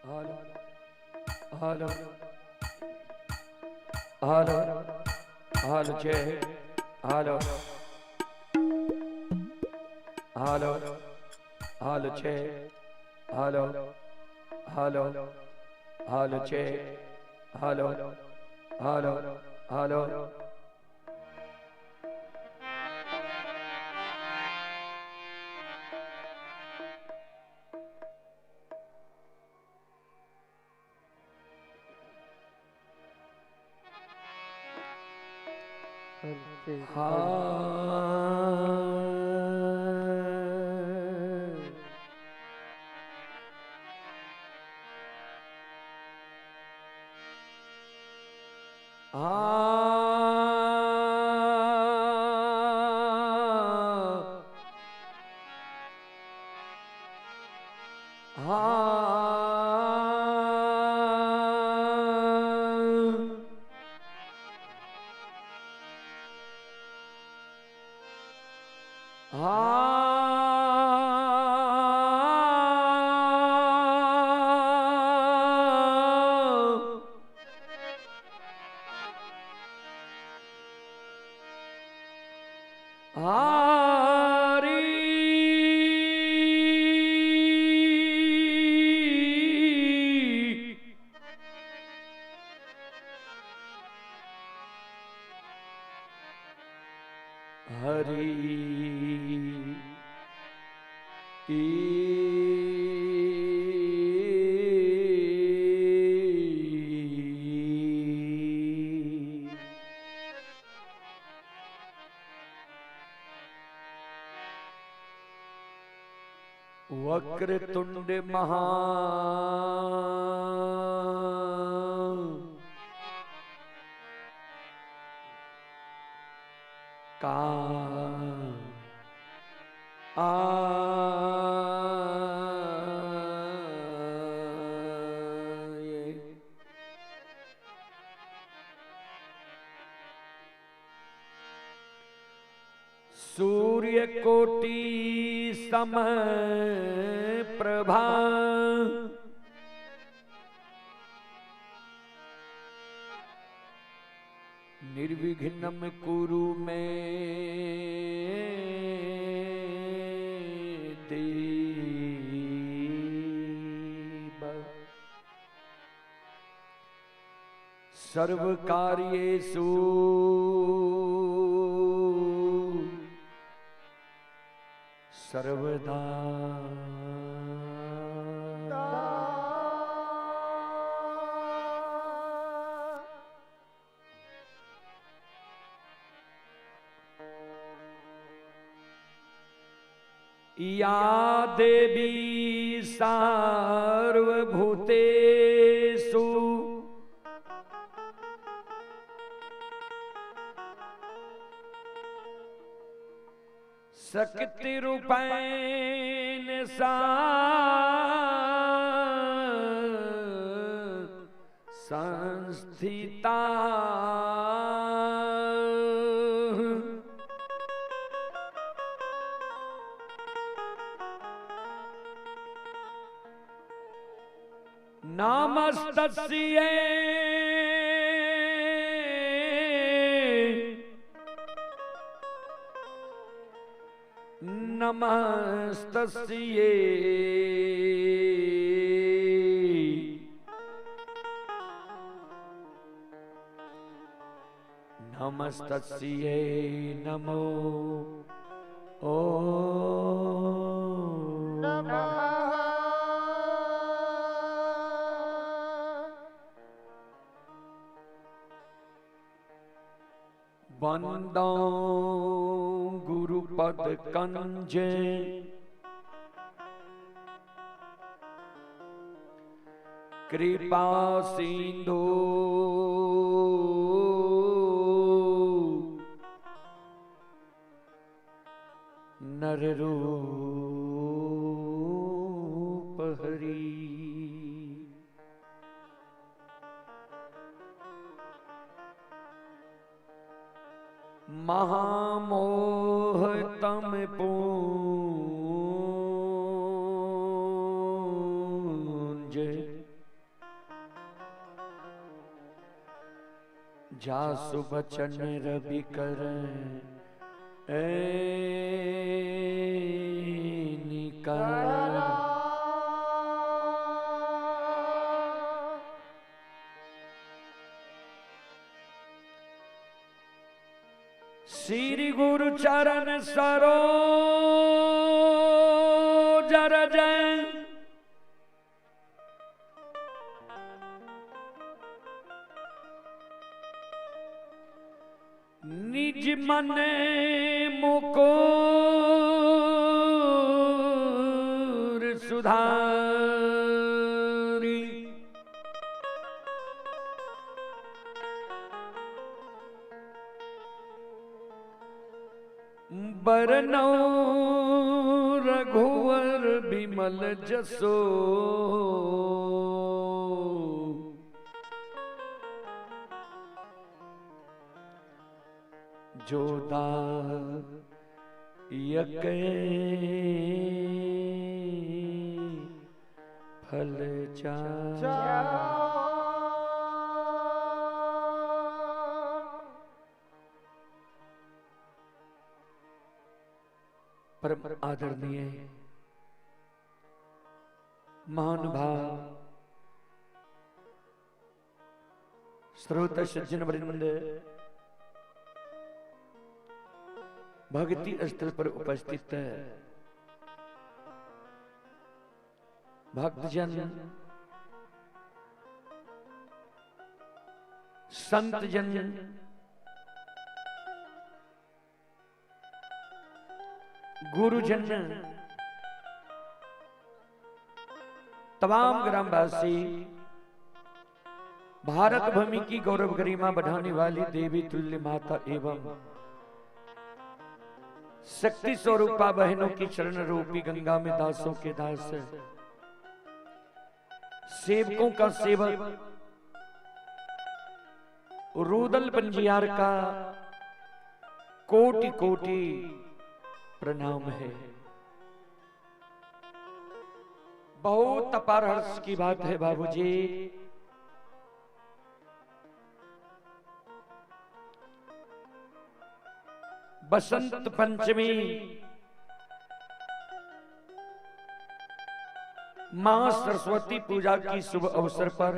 Hello hello hello hello check hello hello hello check hello hello hello check hello hello hello. Vakratunda महा का आए सूर्य कोटि सम प्रभा निर्विघ्नं कुरु मे देव सर्वकार्येषु सर्वदा। या देवी सार्वभूतेषु शक्तिरूपेण सा संस्थिता नमस्तस्यै नमस्तस्यै नमस्तस्यै नमो ओ नमः। वंदो गुरुपद कंज कृपा सिंधु नर रूप हरि। महामोह तम पूंज जासु बचन रवि कर निकर। श्री गुरु चरण सरोज रज निज निज मन मुकुर सुधारी। बरनौ रघुवर बिमल जसो, जो दायक फल चार। परम आदरणीय महानुभाव श्रोता सज्जन वृंद, भक्ति स्थल पर उपस्थित भक्तजन, संतजन, गुरुजन, तमाम ग्रामवासी, भारत भूमि की गौरव गरिमा बढ़ाने वाली देवी तुल्य माता एवं शक्ति स्वरूपा बहनों की चरण रूपी गंगा में दासों के दास, सेवकों का सेवक, रुदल पंजियार का कोटि कोटि प्रणाम है। बहुत अपार हर्ष की बात है बाबूजी, बसंत पंचमी मां सरस्वती पूजा की शुभ अवसर पर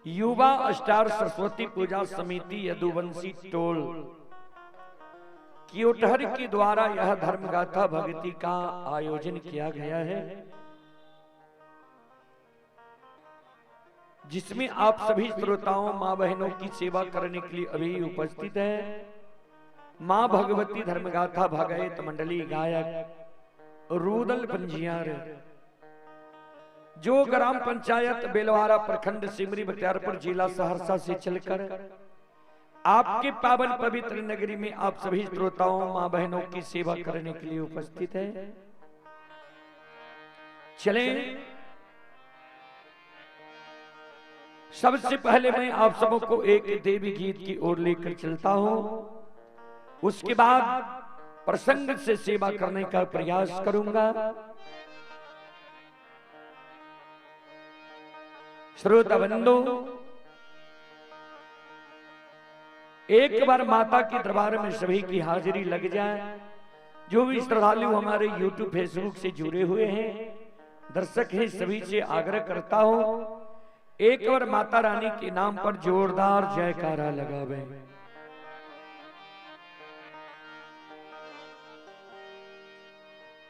युवा स्टार सरस्वती पूजा समिति यदुवंशी टोल क्योटहर के द्वारा यह धर्मगाथा भक्ति का आयोजन किया गया है, जिसमें आप सभी श्रोताओं मां बहनों की सेवा करने के लिए अभी उपस्थित है। मां भगवती धर्मगाथा भगवत मंडली गायक रुदल पंजियार, जो ग्राम पंचायत बेलवारा प्रखंड सिमरी बख्तियारपुर जिला सहरसा से चलकर आपके पावन पवित्र नगरी में आप सभी श्रोताओं मां बहनों की सेवा करने के लिए उपस्थित है। चलें, सबसे पहले मैं आप सबों को एक देवी गीत की ओर लेकर चलता हूं, उसके बाद प्रसंग से सेवा करने का प्रयास करूंगा। श्रोता बंधु, एक बार माता के दरबार में सभी की हाजिरी लग जाए। जो भी श्रद्धालु हमारे YouTube Facebook से जुड़े हुए हैं, दर्शक हैं, सभी से आग्रह करता हूं एक बार माता रानी के नाम पर जोरदार जयकारा लगावे।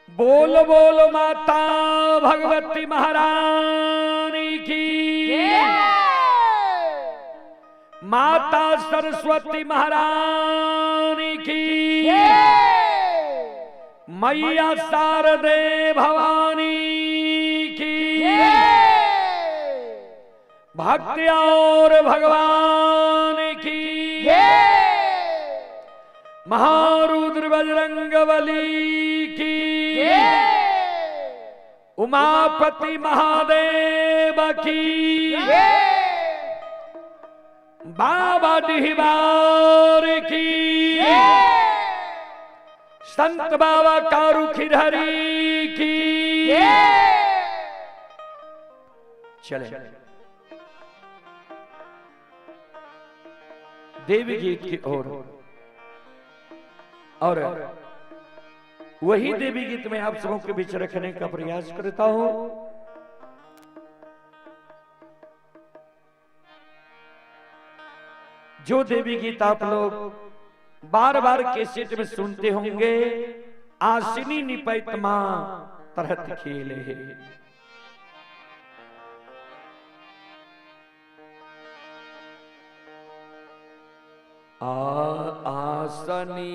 बोल बोल माता भगवती महारानी की, माता सरस्वती महारानी की, मैया शारदे भवानी की, भक्ति और भगवान की, महारुद्र बजरंग बली की, उमापति महादेव की, बाबा डिहबार की, संत बाबा कारू खिरहरी की। चले देवी गीत की ओर, और वही देवी गीत में आप सबों के बीच रखने का प्रयास करता हूं। जो देवी गीत आप लोग बार बार कैसेट में सुनते होंगे, आसिनी निपैत मां तरहत खेले। आ आसनी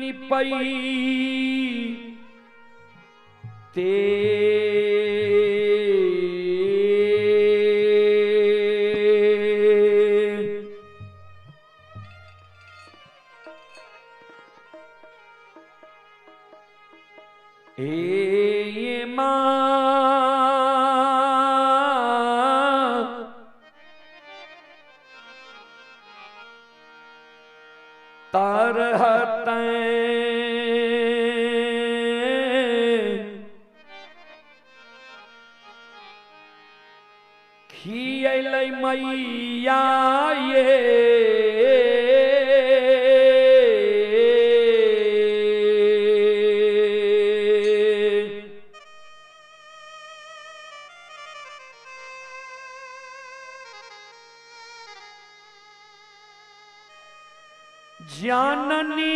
निपई ते ए मां तरहते खियलै मैया ये जाननी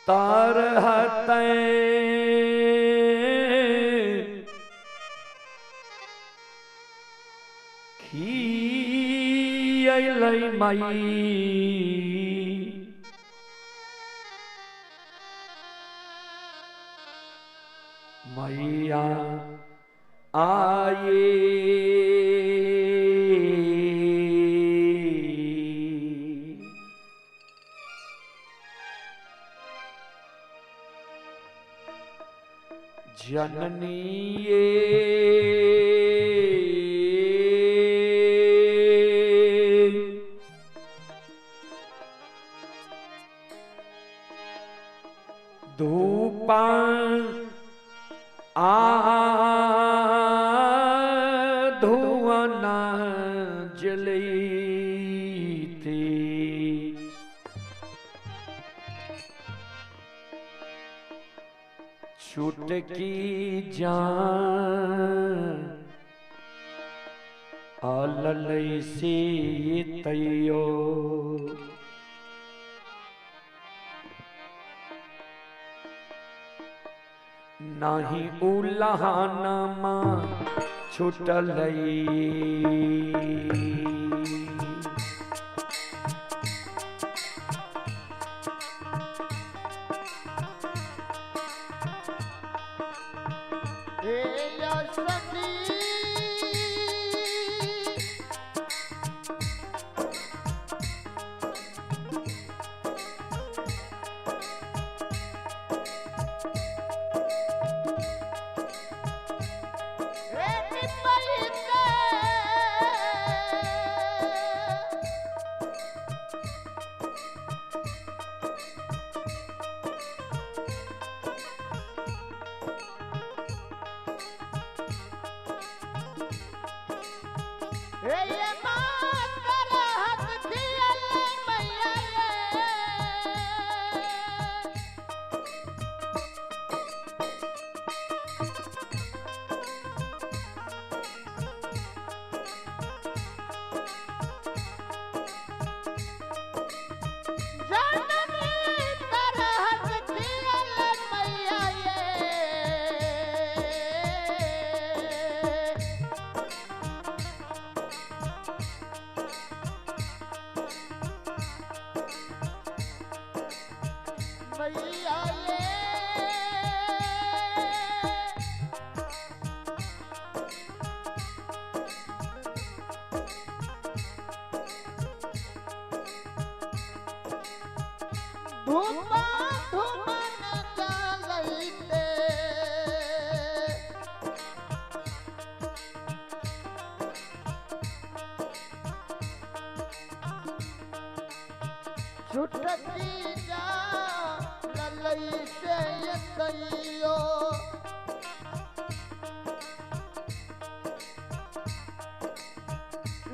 तरहते खियलै मई मैया आए जननी ये धूपा आ धुआना जलती छुटकी जान अलल से तैयो नाही उलहाना मां छुटलई।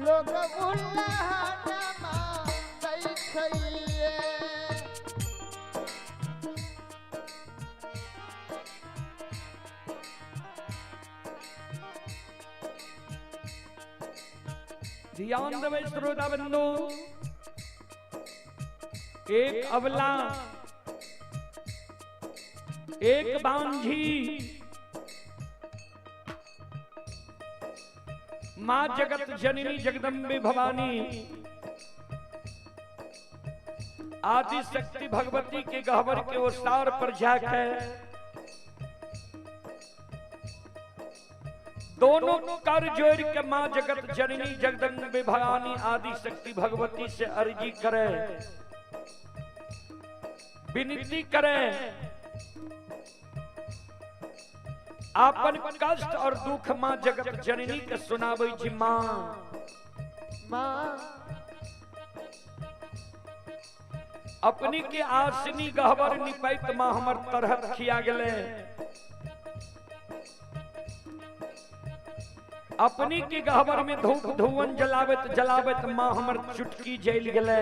लोग उल्लाह नमा दै छैये। ध्यान देबै श्रोता बंधु, एक अबला, एक बांझी मां जगत जननी जगदम्बे भवानी आदि शक्ति भगवती के गहवर के ओसार पर जाकर दोनों कर जोड़ के मां जगत जननी जगदम्बे भवानी आदि शक्ति भगवती से अर्जी करे, विनती करे, आपन कष्ट और दुख मां जगत जननी के सुनाबै छी। मां मां अपनी के आसनी गहबर निपैत मां हमर तरहत खिया गेले, अपनी के गहबर में धूप धुवन जलाबत जलाबत मां हमर चुटकी जल गेले,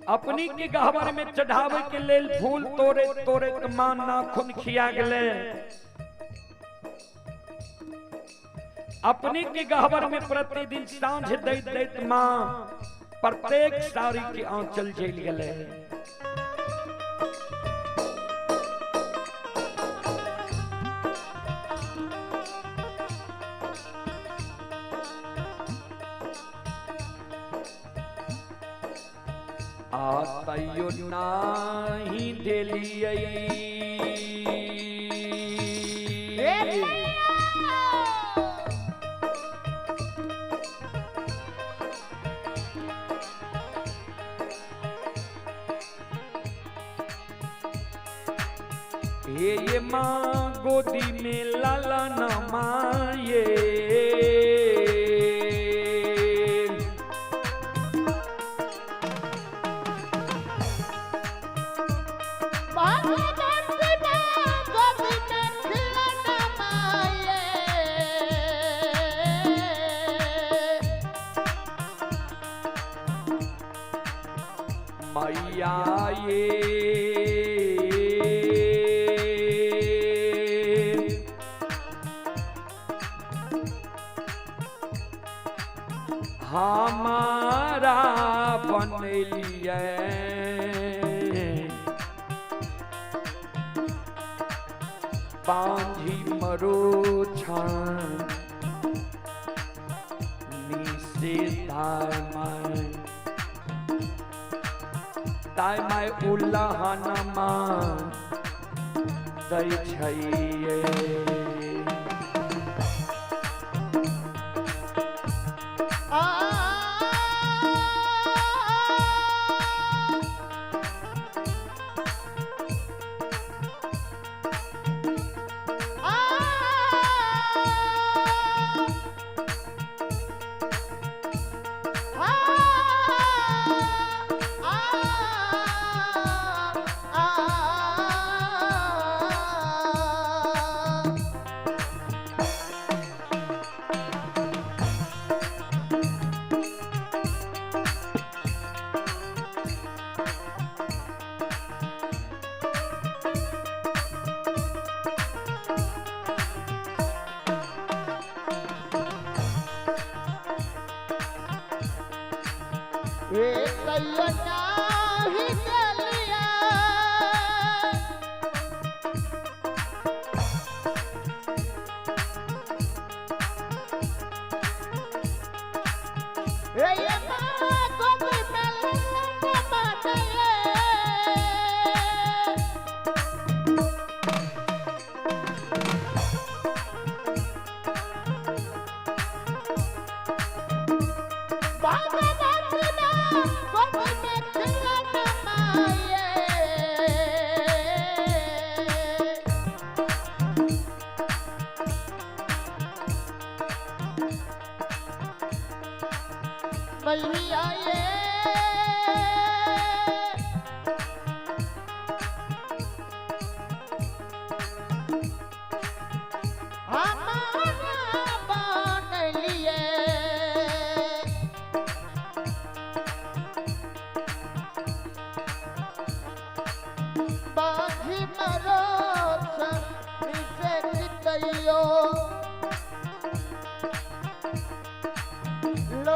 अपनी के गहबर में चढ़ावे के लेल फूल तोड़े तोड़े मां नाखून खिया गेले, अपनी के गहबर में प्रतिदिन सांझ दैत दैत मां प्रत्येक साड़ी के आंचल जल गेले। आ तैयो नाही देलियै हे ये माँ गोदी में लाला न माये, मैया ये हमारा बनलिए बांझी मरो छान निसे दाय my दाय my उल्लाहन मां दै छैये।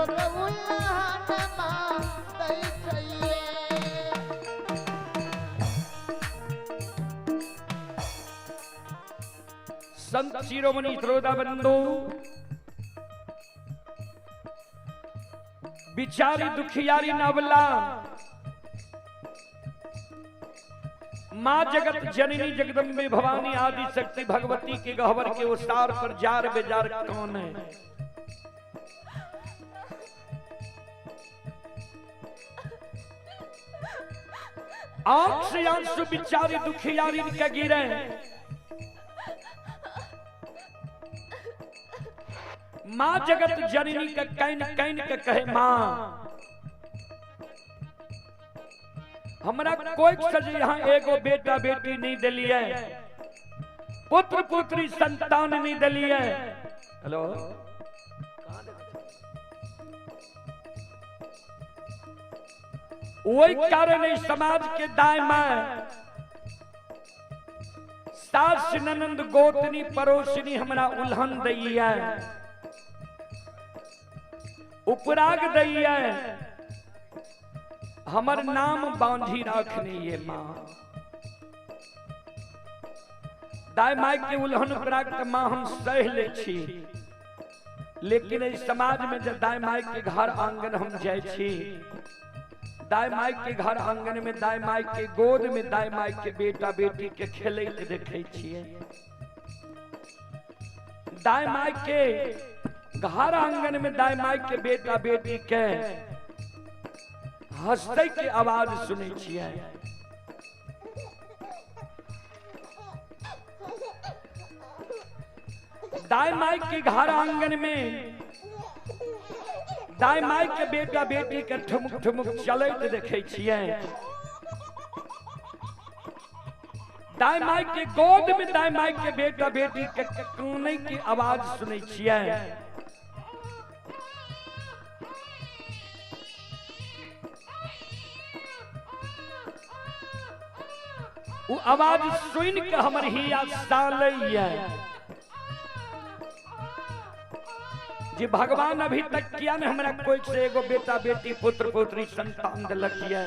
लोग उल्हानमा दै छैये। संत शिरोमणि श्रोता बंधु, बिचारी दुखियारी नवला माँ जगत जननी जगदम्बे भवानी आदि शक्ति भगवती के गहवर के उसार पर जार बेजार कौन है? आंख से आंसू बिचारी दुखियारी के गिरे। माँ जगत जननी का can can के कहे माँ हमरा कोई सज यहाँ एगो बेटा बेटी नहीं दिलिए, पुत्र पुत्री संतान नहीं दिलिए। हेलो, वही कारण समाज के दाएं में सास ननंद गोतनी पड़ोसनी हमरा उल्हन दैया, उपराग दैया, हमर नाम बांधी रखनी ये माँ। दाई माई के उल्हन उपराग त माँ हम सह ले छी, लेकिन इस समाज में जब दाई माई के घर आंगन हम जाय छी, दाई माई के घर आंगन में दाई माई के गोद में दाई माई के बेटा बेटी के खेलैत देखै छियै। दाई माई के घर आंगन में दाई माई के बेटा बेटी के हंसते के आवाज सुनै छियै। दाई माई के घर आंगन में दाई माई के बेटा बेटी के ठुमुक ठुमुक चलैत देखै छियै। दाई माई के गोद में दाई माई के बेटा बेटी के कानै के आवाज सुनै छियै। वो आवाज सुन के हमर हिया सालैया जे भगवान अभी तक किया ने हमरा कोई से एगो बेटा बेटी पुत्र पुत्री संतान दिलक ये।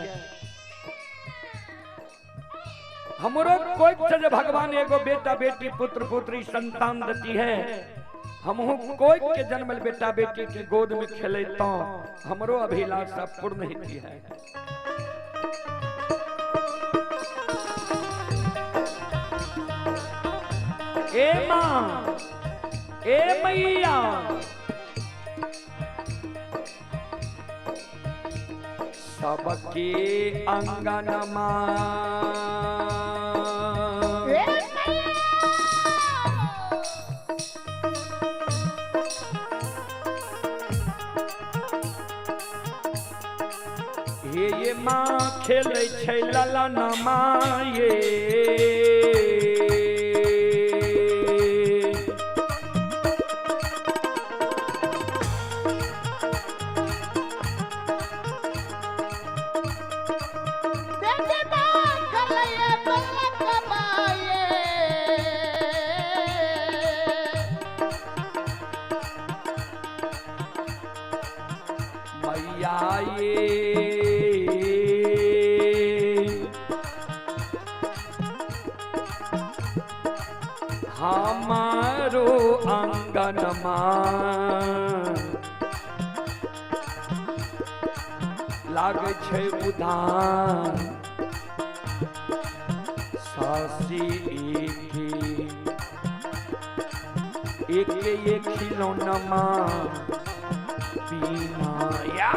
हमरो कोई से जे भगवान एगो बेटा बेटी पुत्र पुत्री संतान देती है, हमहू कोई के जन्मल बेटा बेटी के गोद में खेले तो हमरो अभिलाषा पूर्ण होती है। ए माँ, ए मैया, सबके अंगन माँ हे ये माँ खेलै छै ललन माँ ये। हमारो आंगन माँ लागै छै उदान सासी एक एक खिलौना माँ बीना या।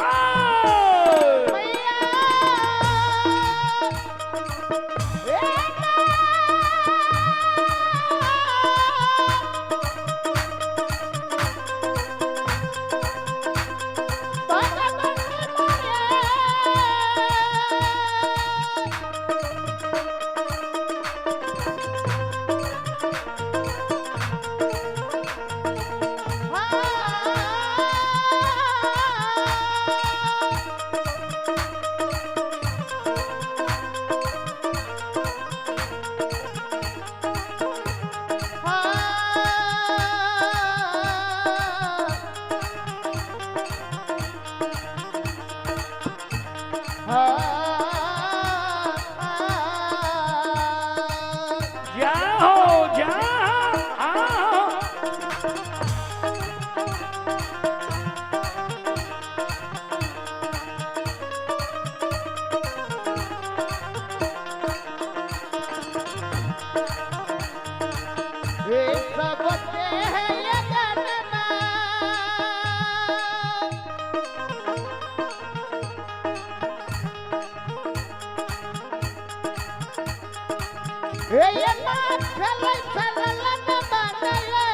हे एना खेलै छललन मानये।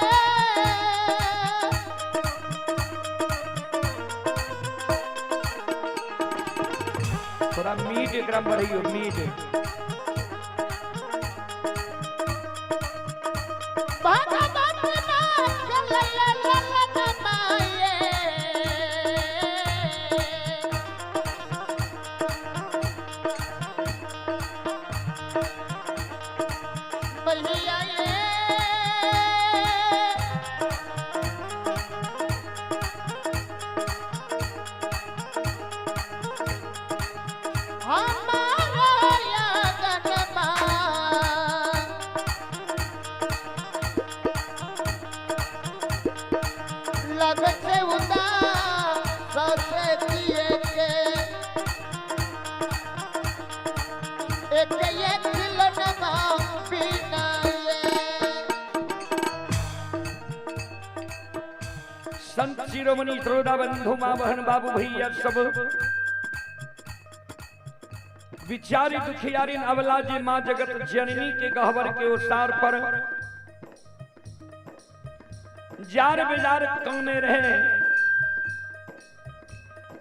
थोड़ा मीट एकरा बढ़ियो मीट। भगवत ना खेलै ललन माये। मैया ये हमारा यागनमा लग से उदास से दिए के एक एक खिलनमा बिना ये। संत शिरोमणि श्रोता बंधु माँ बहन बाबू भैया सब विचारी दुखियारी अवला जी माँ जगत जननी के गहवर के ओसार पर जार बेजार कौने रहे,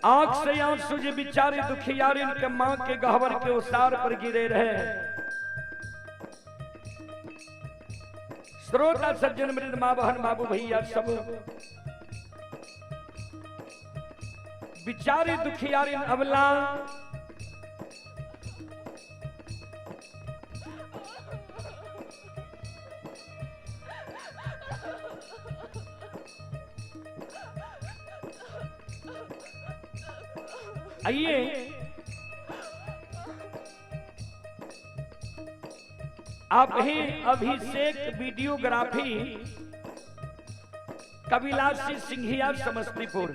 आंख से आंसू जे बिचारी दुखियारी के माँ के गहवर के ओसार पर गिरे रहे। श्रोता सज्जन मृद माँ बहन बाबू भैया सब बिचारी दुखियारी अवला आइए आप ही अभिषेक वीडियोग्राफी कविलासी सिंघिया समस्तीपुर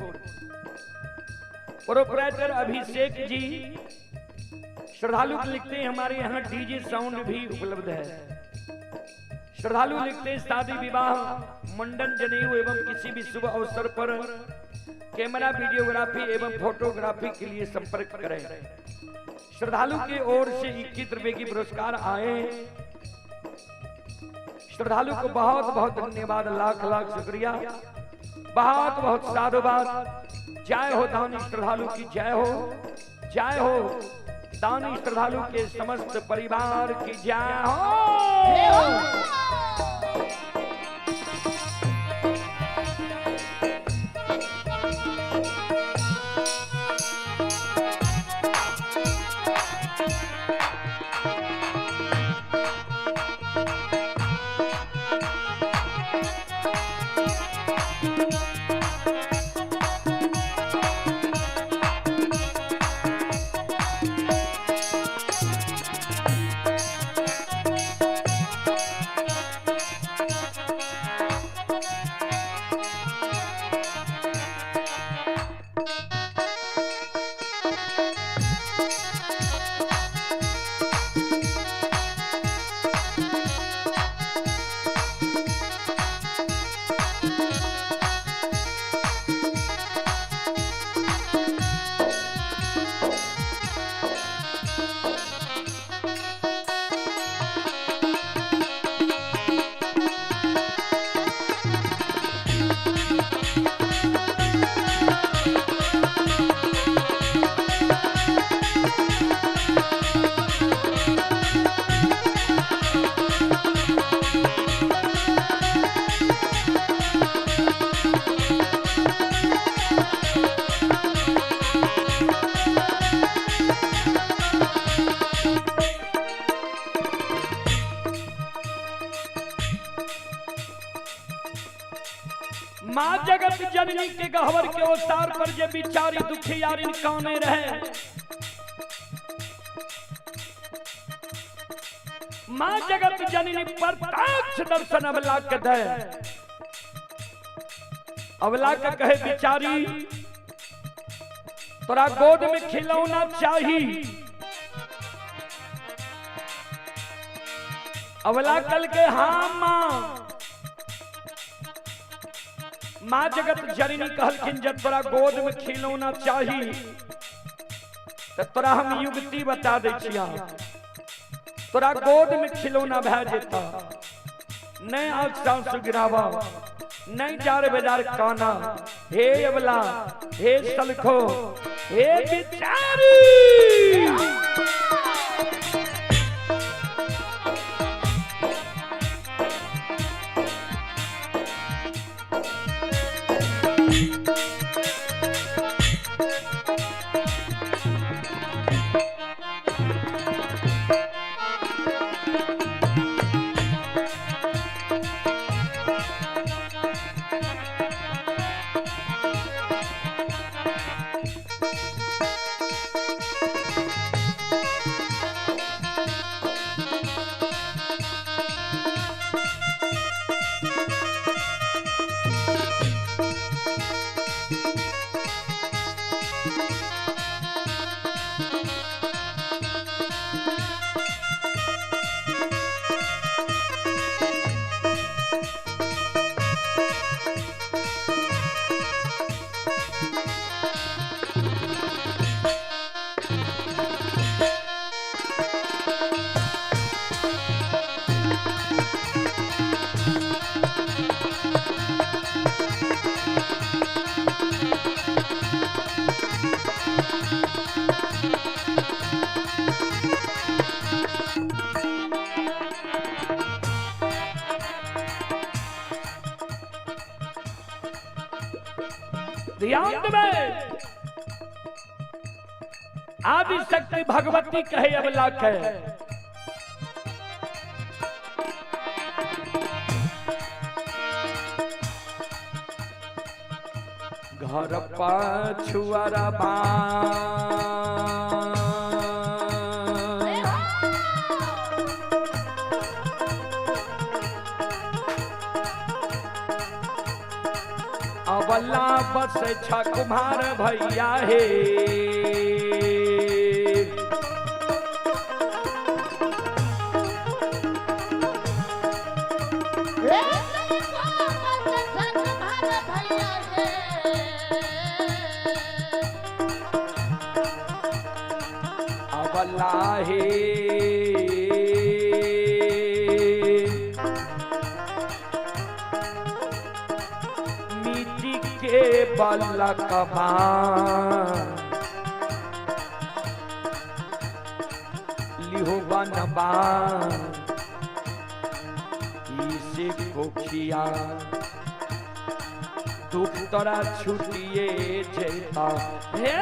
प्रोपराइटर अभिषेक जी श्रद्धालु लिखते हैं हमारे यहाँ डीजे साउंड भी उपलब्ध है। श्रद्धालु लिखते हैं शादी विवाह मुंडन जनेऊ एवं किसी भी शुभ अवसर पर कैमरा वीडियोग्राफी एवं फोटोग्राफी के लिए संपर्क करें। श्रद्धालु की ओर से 21 रुपए की पुरस्कार आए। श्रद्धालु को बहुत बहुत धन्यवाद, लाख लाख शुक्रिया, बहुत बहुत साधुवाद। जय हो दानी श्रद्धालु की जय हो, जय हो दानी श्रद्धालु के समस्त परिवार की जय हो। माँ जगत जननी के गहवर के ओसार पर जे बिचारी दुखियारी काने रहे, माँ जगत जननी प्रत्यक्ष दर्शन अवला के दे। अवला के कहे बिचारी तोरा गोद में खिलौना चाही। अवला कल के हाँ माँ। माँ जगत जननी कहलखिन जब तोरा गोद में खिलौना चाही तो तोरा हम युक्ति बता दै छिया। तोरा गोद में खिलौना भए जेता। नहीं आँख साँसु गिरावा, नहीं जार बेजार काना। हे अबला, हे सलखो, हे बिचारी। ध्यान देबै। आदि शक्ति भगवती कहे अबला के, घर पाछुअरबा अबला बस छ कुमार भैया हे। अबला हे मिट्टी के बलकबा लिहो बनबा इसे कोखिया दुख तोरा छुटिए जेता हे।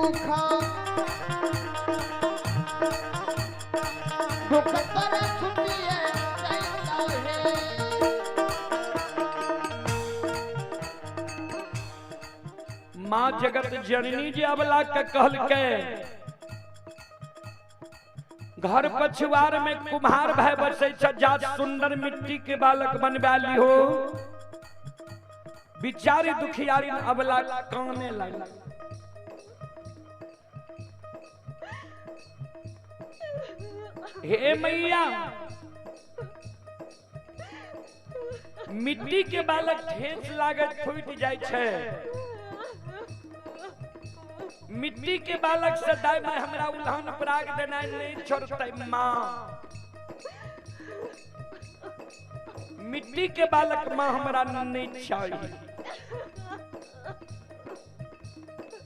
दुख दुख पर छुटिए जाइता हे। माँ जगत जननी जे अबला के कहलकै, घर पछुआर में कुम्हार भाई बसै छ, जा सुंदर मिट्टी के बालक बनवा लिहो। बिचारी दुखियारी अबला काने लागल। हे मैया, मिट्टी के बालक ठेस लागत फूटि जाइ छै। मिट्टी के बालक से दाय माय हमरा उल्हन पराग देनाइ नहीं छोड़तै माँ। मिट्टी के बालक माँ हमरा नहीं चाहिए।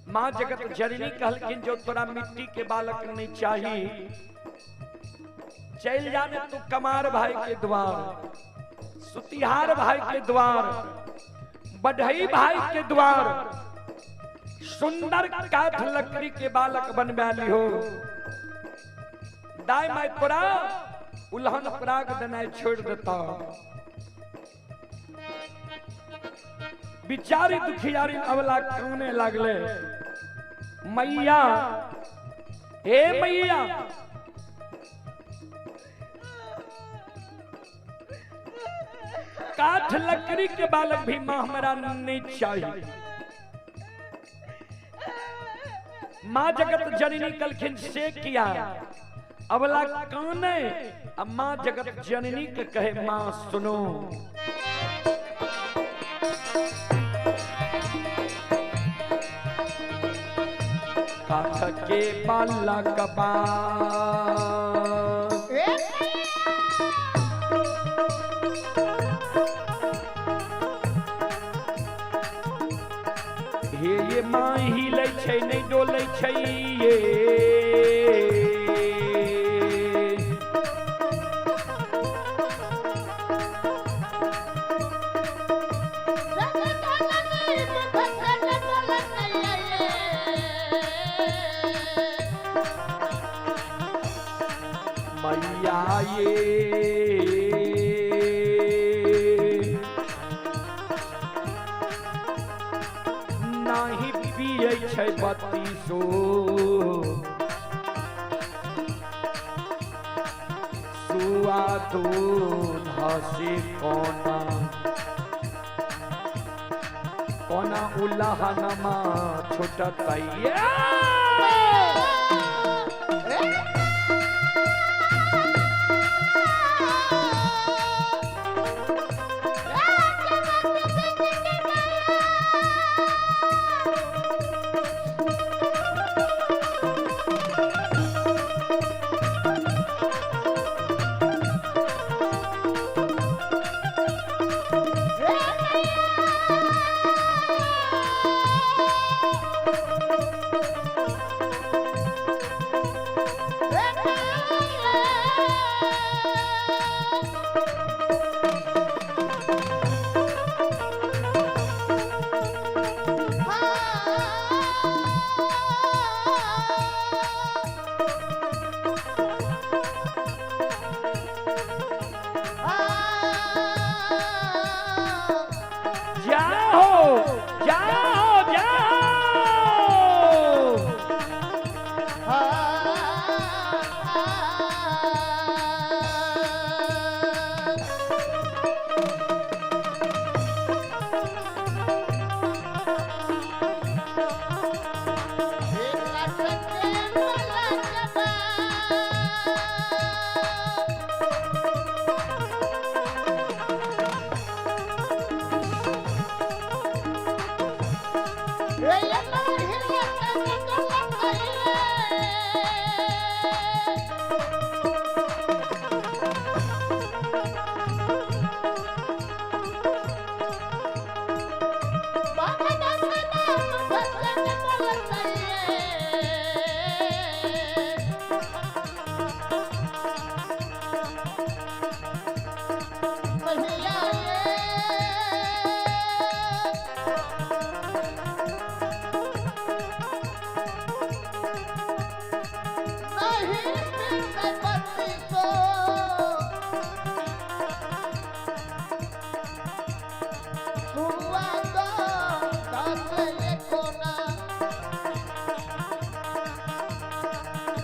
माँ जगत जननी कहलखिन जो तोरा मिट्टी के बालक नहीं चाहिए, चल जाने तू कमार भाई के द्वार, सुतिहार भाई के द्वार, बढ़ई भाई के द्वार, सुंदर काठ लकड़ी के बालक बनवा लिहो। दाय माय तोरा उल्हन पराग देनाइ छोड़ देता। बिचारी दुखियारी अबला काने लागले, मैया हे मैया, काठ लकड़ी के बालक भी मां हमरा नहीं चाहिए। माँ जगत जननी कलखिन से किया अबला काने, अब माँ जगत जननी के कहे माँ सुनो। काठ के बालक बा हे ये माँ हिलै छै नहि डोलै छै ये, मैया ये नाही पियै छै बत्तीसो, सुआ दूध से कोना कोना उल्लहनमा छुटतै।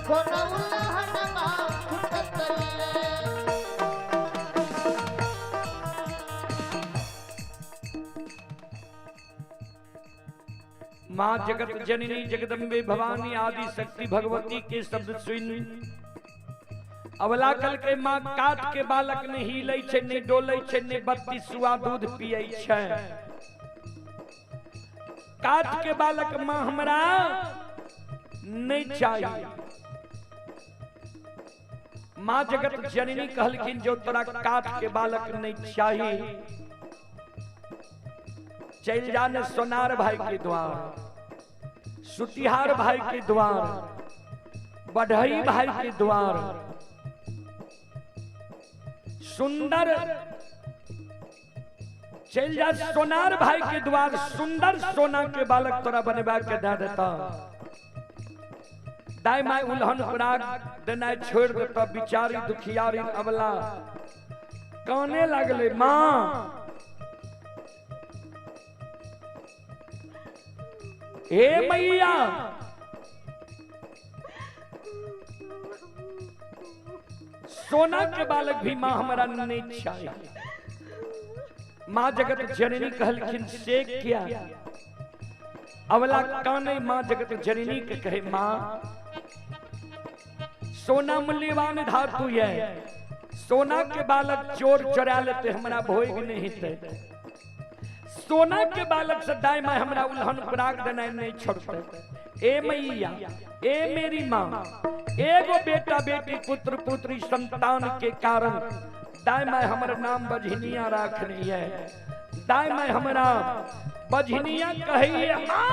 कोनो उल्लहनमा छुटतलिए। माँ जगत जननी जगदम्बे भवानी आदि शक्ति भगवती के शब्द सुन अवला कल के माँ काट के बालक नहीं हिलै छै, नहीं डोलै छै, नहीं बत्ती सुआ दूध पियै छै। काट के बालक माँ हमरा नहीं चाहिए। माँ जगत जननी कहलखिन जो तोरा काट के बालक नहीं चाहिए, चल जा ने सोनार भाई के द्वार, सुतिहार भाई के द्वार, बढ़ई भाई के द्वार, सुंदर चल जा सोनार भाई के द्वार, सुंदर सोना के बालक तोरा बनवा के दे देता। दाई माई उल्हन पराग देनाइ छोड़ देता। बिचारी दुखियारी अबला काने लगले, माँ हे मैया, सोना के बालक भी माँ हमारा नहीं चाहिए। माँ जगत जननी कहलखिन से क्या? अवला काने माँ जगत जननी के कहे, माँ सोना मूल्यवान धातु है, सोना के बालक चोर चोरा लेते हमरा भोग नहीं थे। सोना के बालक से दाई माँ हमरा उल्हन पराग देनाइ नहीं छोड़ते। ए मैया, ए मेरी माँ, एगो बेटा बेटी पुत्र पुत्री संतान के कारण दाई माँ हमर नाम बझनिया राखनी है। दाई माँ हमरा बझनिया कहिए माँ।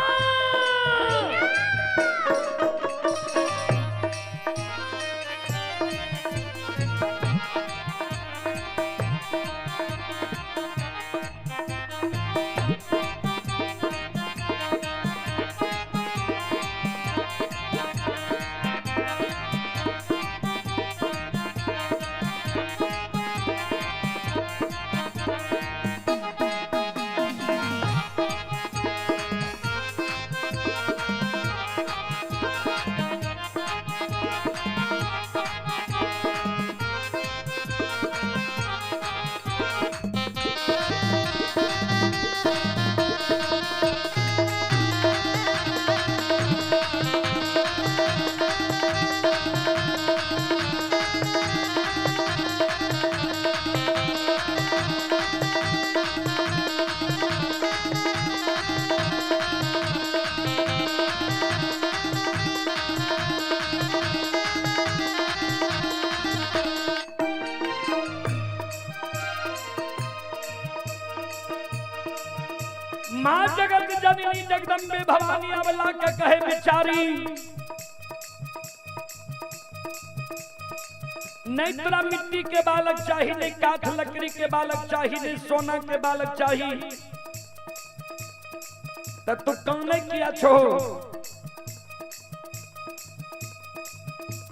माँ जगत जननी जगदम्बे भवानी अबला के कहे बिचारी, नहीं तोरा मिट्टी के बालक चाहिए, नहीं काठ लकड़ी के बालक चाहिए, नहीं सोना के बालक चाहिए, त तू काने किया छो?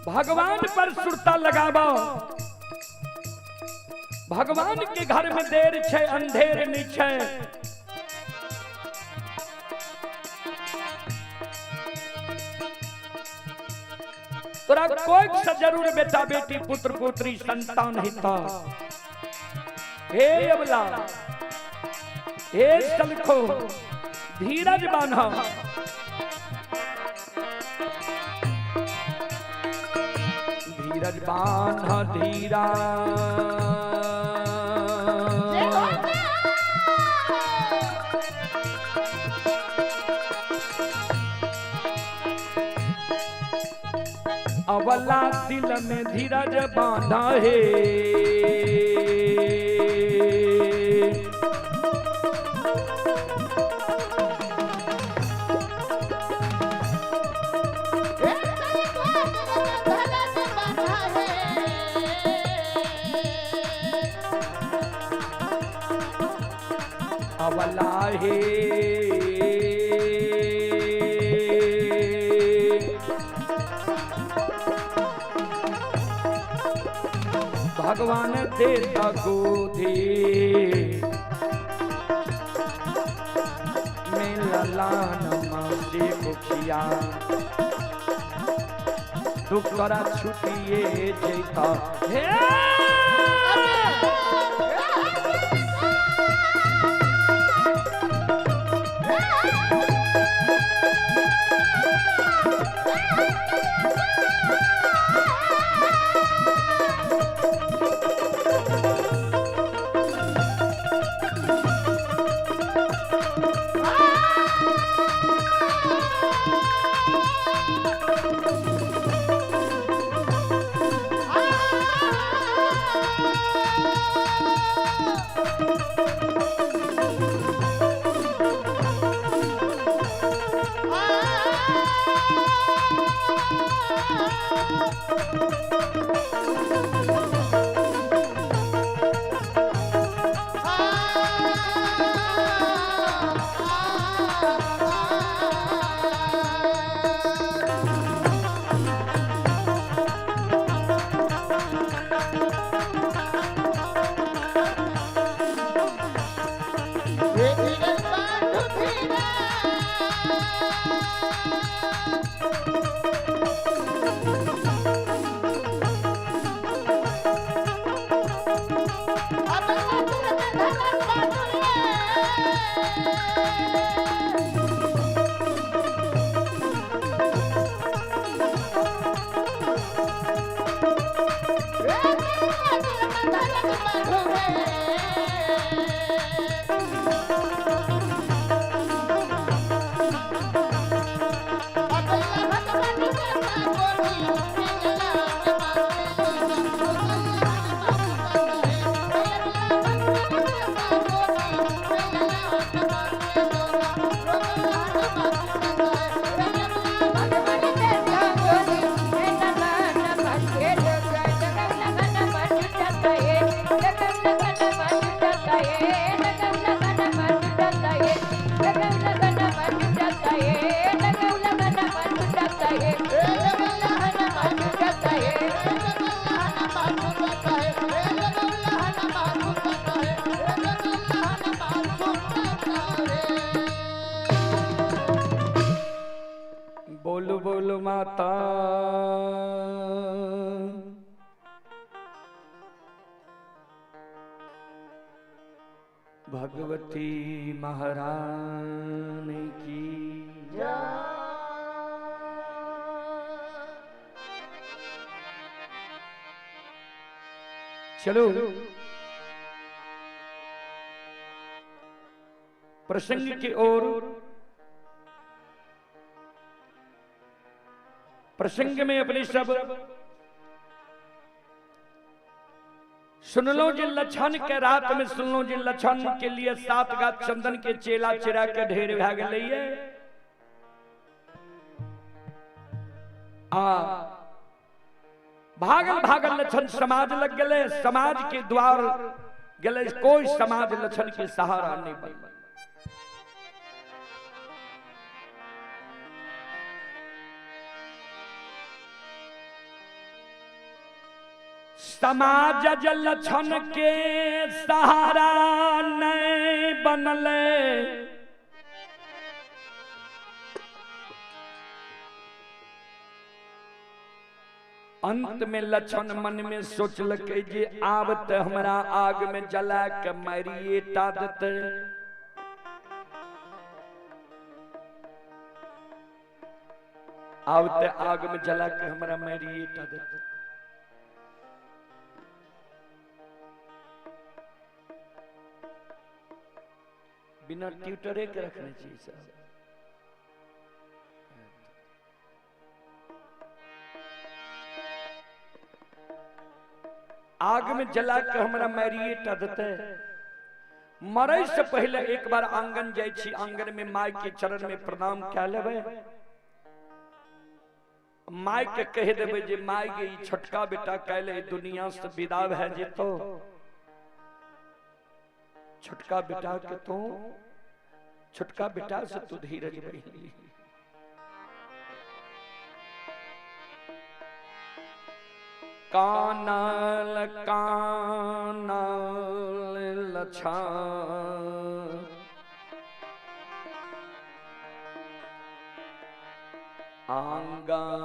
भगवान पर सुरता लगाबो। भगवान के घर में देर छे अंधेर नहीं छे। तोरा कोई से जरूर बेटा बेटी पुत्र पुत्री संतान हिता। हे अबला, हे सलखो, धीरज बान्हा। धीरज बान्हा धीरा, अवला दिल में धीरज बांधा है। अवला है भगवान देता गोदी में ललान मासी मुखिया दुख तोरा छुटिए जैता। हे बोलो बोलो माता भगवती महारानी की जय। चलो प्रसंग की ओर। प्रसंग में अपने सब सुन लो जे लक्षण के रात में सुन लो जे लक्षण के लिए 7 गाछ चंदन के चेला चिरा के ढेर भा गेलैये। आ भागल भागल लक्षण समाज लग गए, समाज के द्वार गले, कोई समाज लक्षण के सहारा नहीं बन। समाज लक्षण के सहारा नहीं बनले, अंत में लक्षण मन में सोचलकै जे आब त हमरा आग में जला के मारिए टा देतै। आब त आग में जला के हमरा मारिए टा देतै। बिना ट्यूटरे के रखने चाहिए साहब। आग में जला के हमरा मारिए टा देतै। मरे से पहले एक बार आंगन जाय छी, आंगन में माय के चरण में प्रणाम कए लेबै, माय के कह देबै जे माय के ई छोटका बेटा काल्हि दुनिया से विदा भए जेतौ, छोटका बेटा के तू छोटका बेटा से तू धीरज बही। कानल कानल लछन आंगन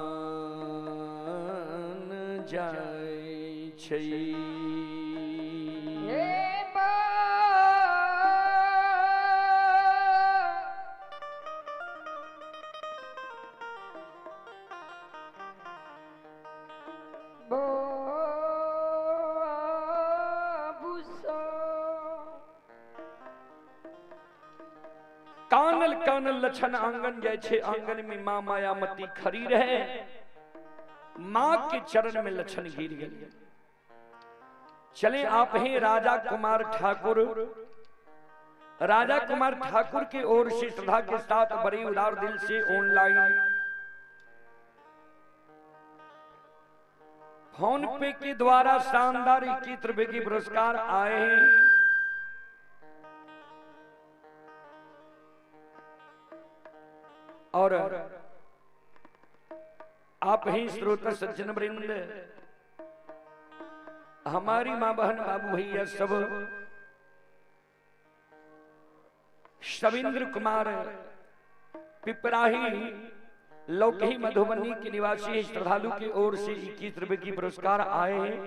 जाइ छै। कानल कानल लछन आंगन जाय छे, आंगन में मां मायामती खड़ी रहे, मां के चरण में लछन गिर गए। चले आप हैं राजा कुमार ठाकुर। राजा कुमार ठाकुर के ओर से श्रद्धा के साथ बड़े उदार दिल से ऑनलाइन फोन पे के द्वारा शानदार 21 रुपए के पुरस्कार आए हैं। और आप ही श्रोता सज्जन वृंद, हमारी माँ बहन बाबू भैया सब, शविंद्र कुमार पिपराही लौकही मधुबनी के निवासी श्रद्धालु की ओर से 21 रुपए की पुरस्कार आए हैं।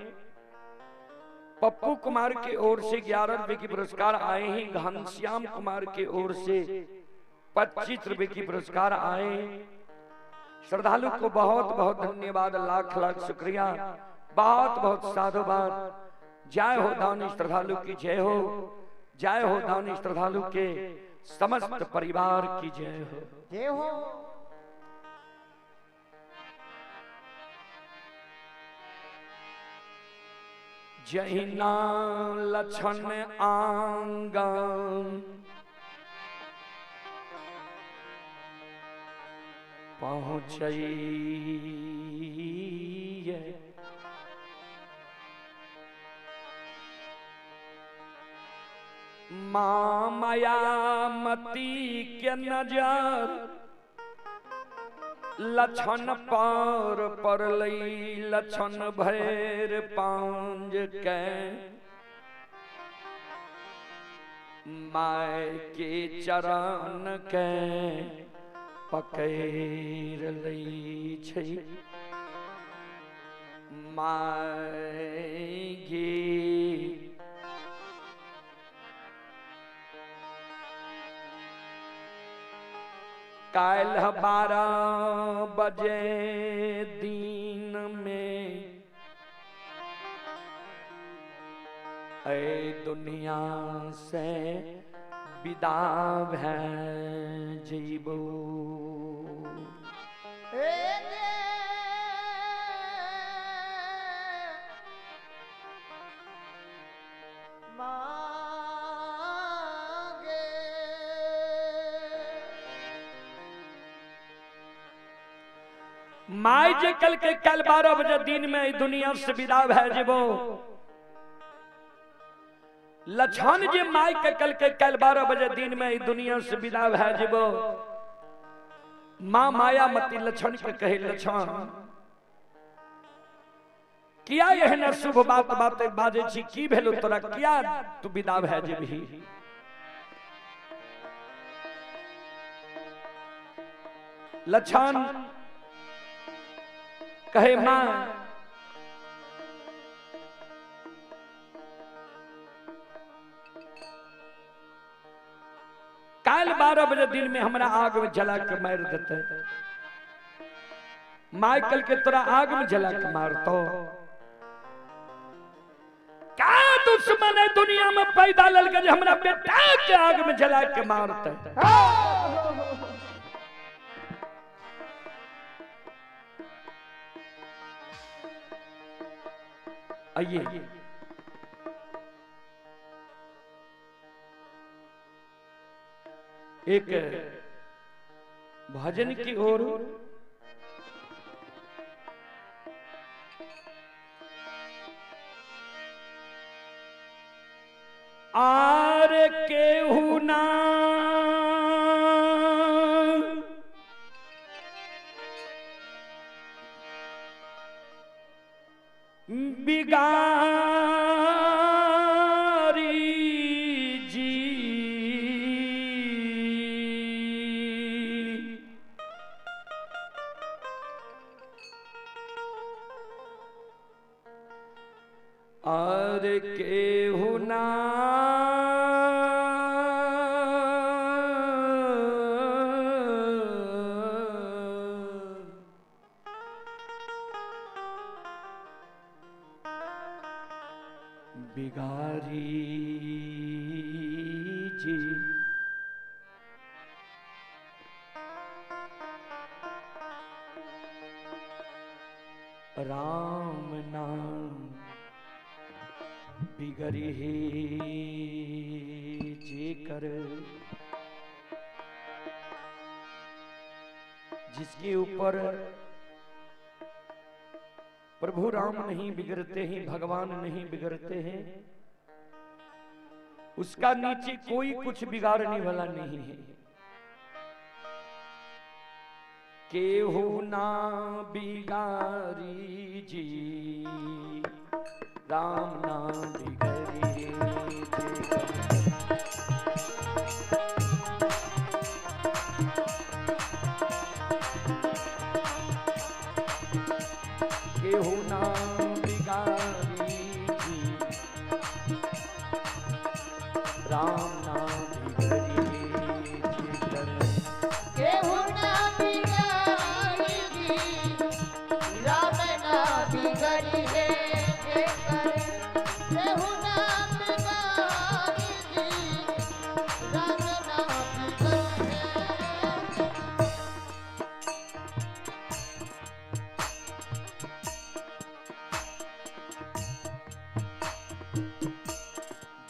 पप्पू कुमार के ओर से 11 रुपए की पुरस्कार आए हैं। घनश्याम कुमार के ओर से 25 रुपए की पुरस्कार आए। श्रद्धालु को बहुत बहुत धन्यवाद, लाख लाख शुक्रिया, बहुत बहुत साधुवाद। जय हो दानी श्रद्धालु की जय हो, जय हो दानी श्रद्धालु के समस्त परिवार की जय हो, जय हो। जहिना लछन आंगन पहुँचैये, माँ मायामती के नजर लछन पर पड़लै, लछन भैर पांज के my के चरण के पकड़ लै छै। My गे काल्ह 12 बजे दिन में ऐ दुनिया से विदा भै जइबो। My जे कल के कल 12 बजे दिन में दुनिया से विदा भै जइबो। लछन जे my के कल के कल 12 बजे दिन में दुनिया से विदा भै जइबो। मां मायामती लछन के कहे, लछन किया एहन अशुभ बात बात बाजे छी, की भेलो तोरा, किया तू विदा भै जेबही? लछन कहे, मां काल 12 बजे दिन में हमरा आग में जला के मार देते। My कल के तोरा आग में जला के मारतो। का दुश्मन है दुनिया में पैदा ललके जे हमरा बेटा के आग में जला के मारते। आइए एक भजन की ओर are केहू ना बिगारी जी, और केहू ना बिगारी जी। राम नाम बिगड़ी जेकर, जिसके ऊपर प्रभु राम नहीं बिगड़ते हैं, भगवान नहीं बिगड़ते हैं, उसका नीचे कोई कुछ बिगाड़ने वाला नहीं है। केहू ना बिगारी जी, राम ना बिगड़ी। केहू ना बिगारी जी, राम ना बिगड़ी। केहू ना बिगारी जी, राम ना बिगड़ी है। केहू ना बिगारी जी, राम ना बिगड़ी है।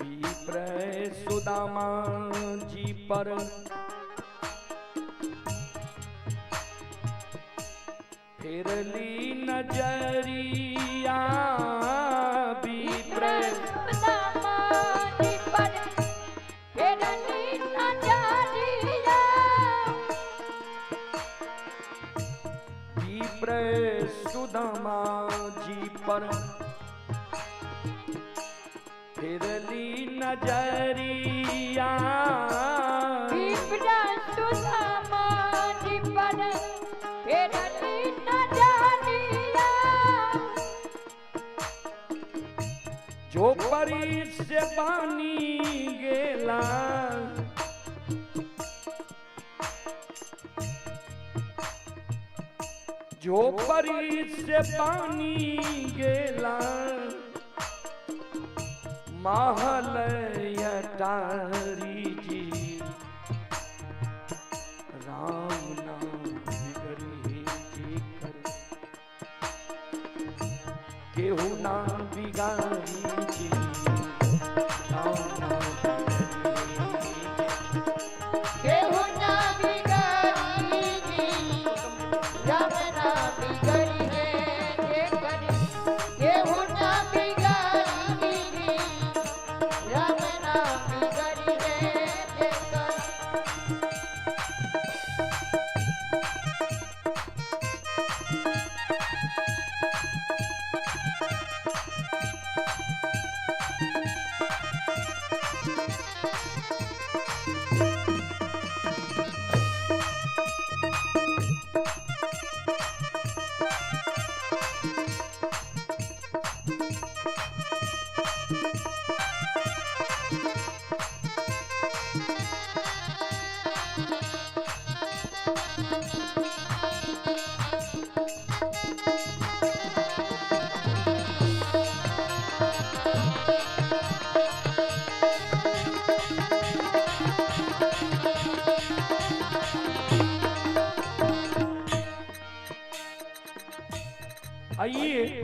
विप्र सुदामा जी पर फिर ली नजरिया, विप्र सुदामा जी पर फेरली नजरिया। विप्र सुदामा जी पर फिर ली नजरिया। विप्र सुदामा जी पर फेरली नजरिया। जो परी से पानी गेला, जो परी से पानी गेला, महल अटारी जी, राम नाम बिगड़ी जी कर, केहू ना बिगाड़ी जी, राम नाम बिगड़ी जी। केहू ना बिगारी जी, राम ना बिगड़ी है। केहू ना बिगारी जी, राम ना बिगड़ी है। आइए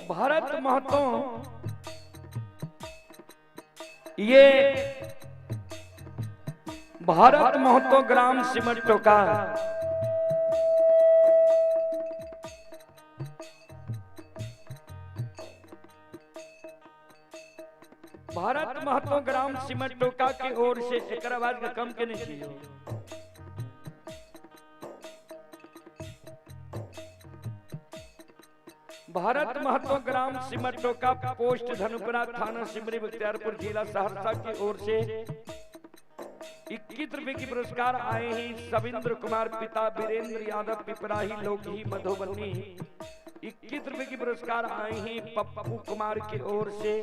भारत महतो, ये भारत महतो ग्राम सिमटो का भारत महतो ग्राम सिमटोका की ओर से एक आवाज का कम के नहीं चाहिए। भारत महतो ग्राम सिमटोका पोस्ट धनुपुरा थाना सिमरी बख्तियारपुर जिला सहरसा की ओर से 21 रुपए की पुरस्कार आए हैं। सविंद्र कुमार पिता वीरेंद्र यादव पिपराही लोकही मधुबनी 21 रुपए की पुरस्कार आए हैं पप्पू कुमार की ओर से।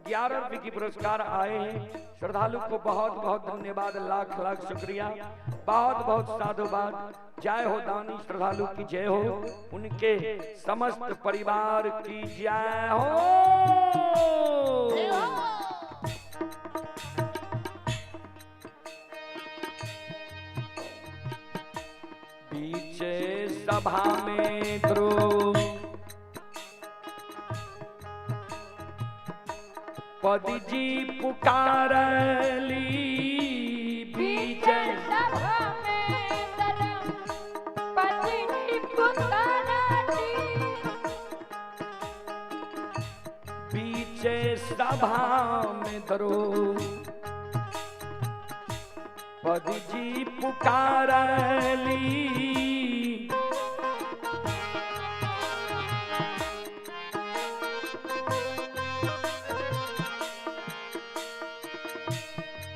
11 रुपए की पुरस्कार आए हैं। श्रद्धालु को बहुत बहुत धन्यवाद, लाख लाख शुक्रिया, बहुत बहुत साधुवाद। जय हो दानी श्रद्धालु की जय हो, उनके समस्त परिवार की जय हो। बीच सभा में ध्रुव पद जी पुकारली, बीच सभा में पद जी पुकारली, बीच सभा में ध्रुव पद जी पुकारली,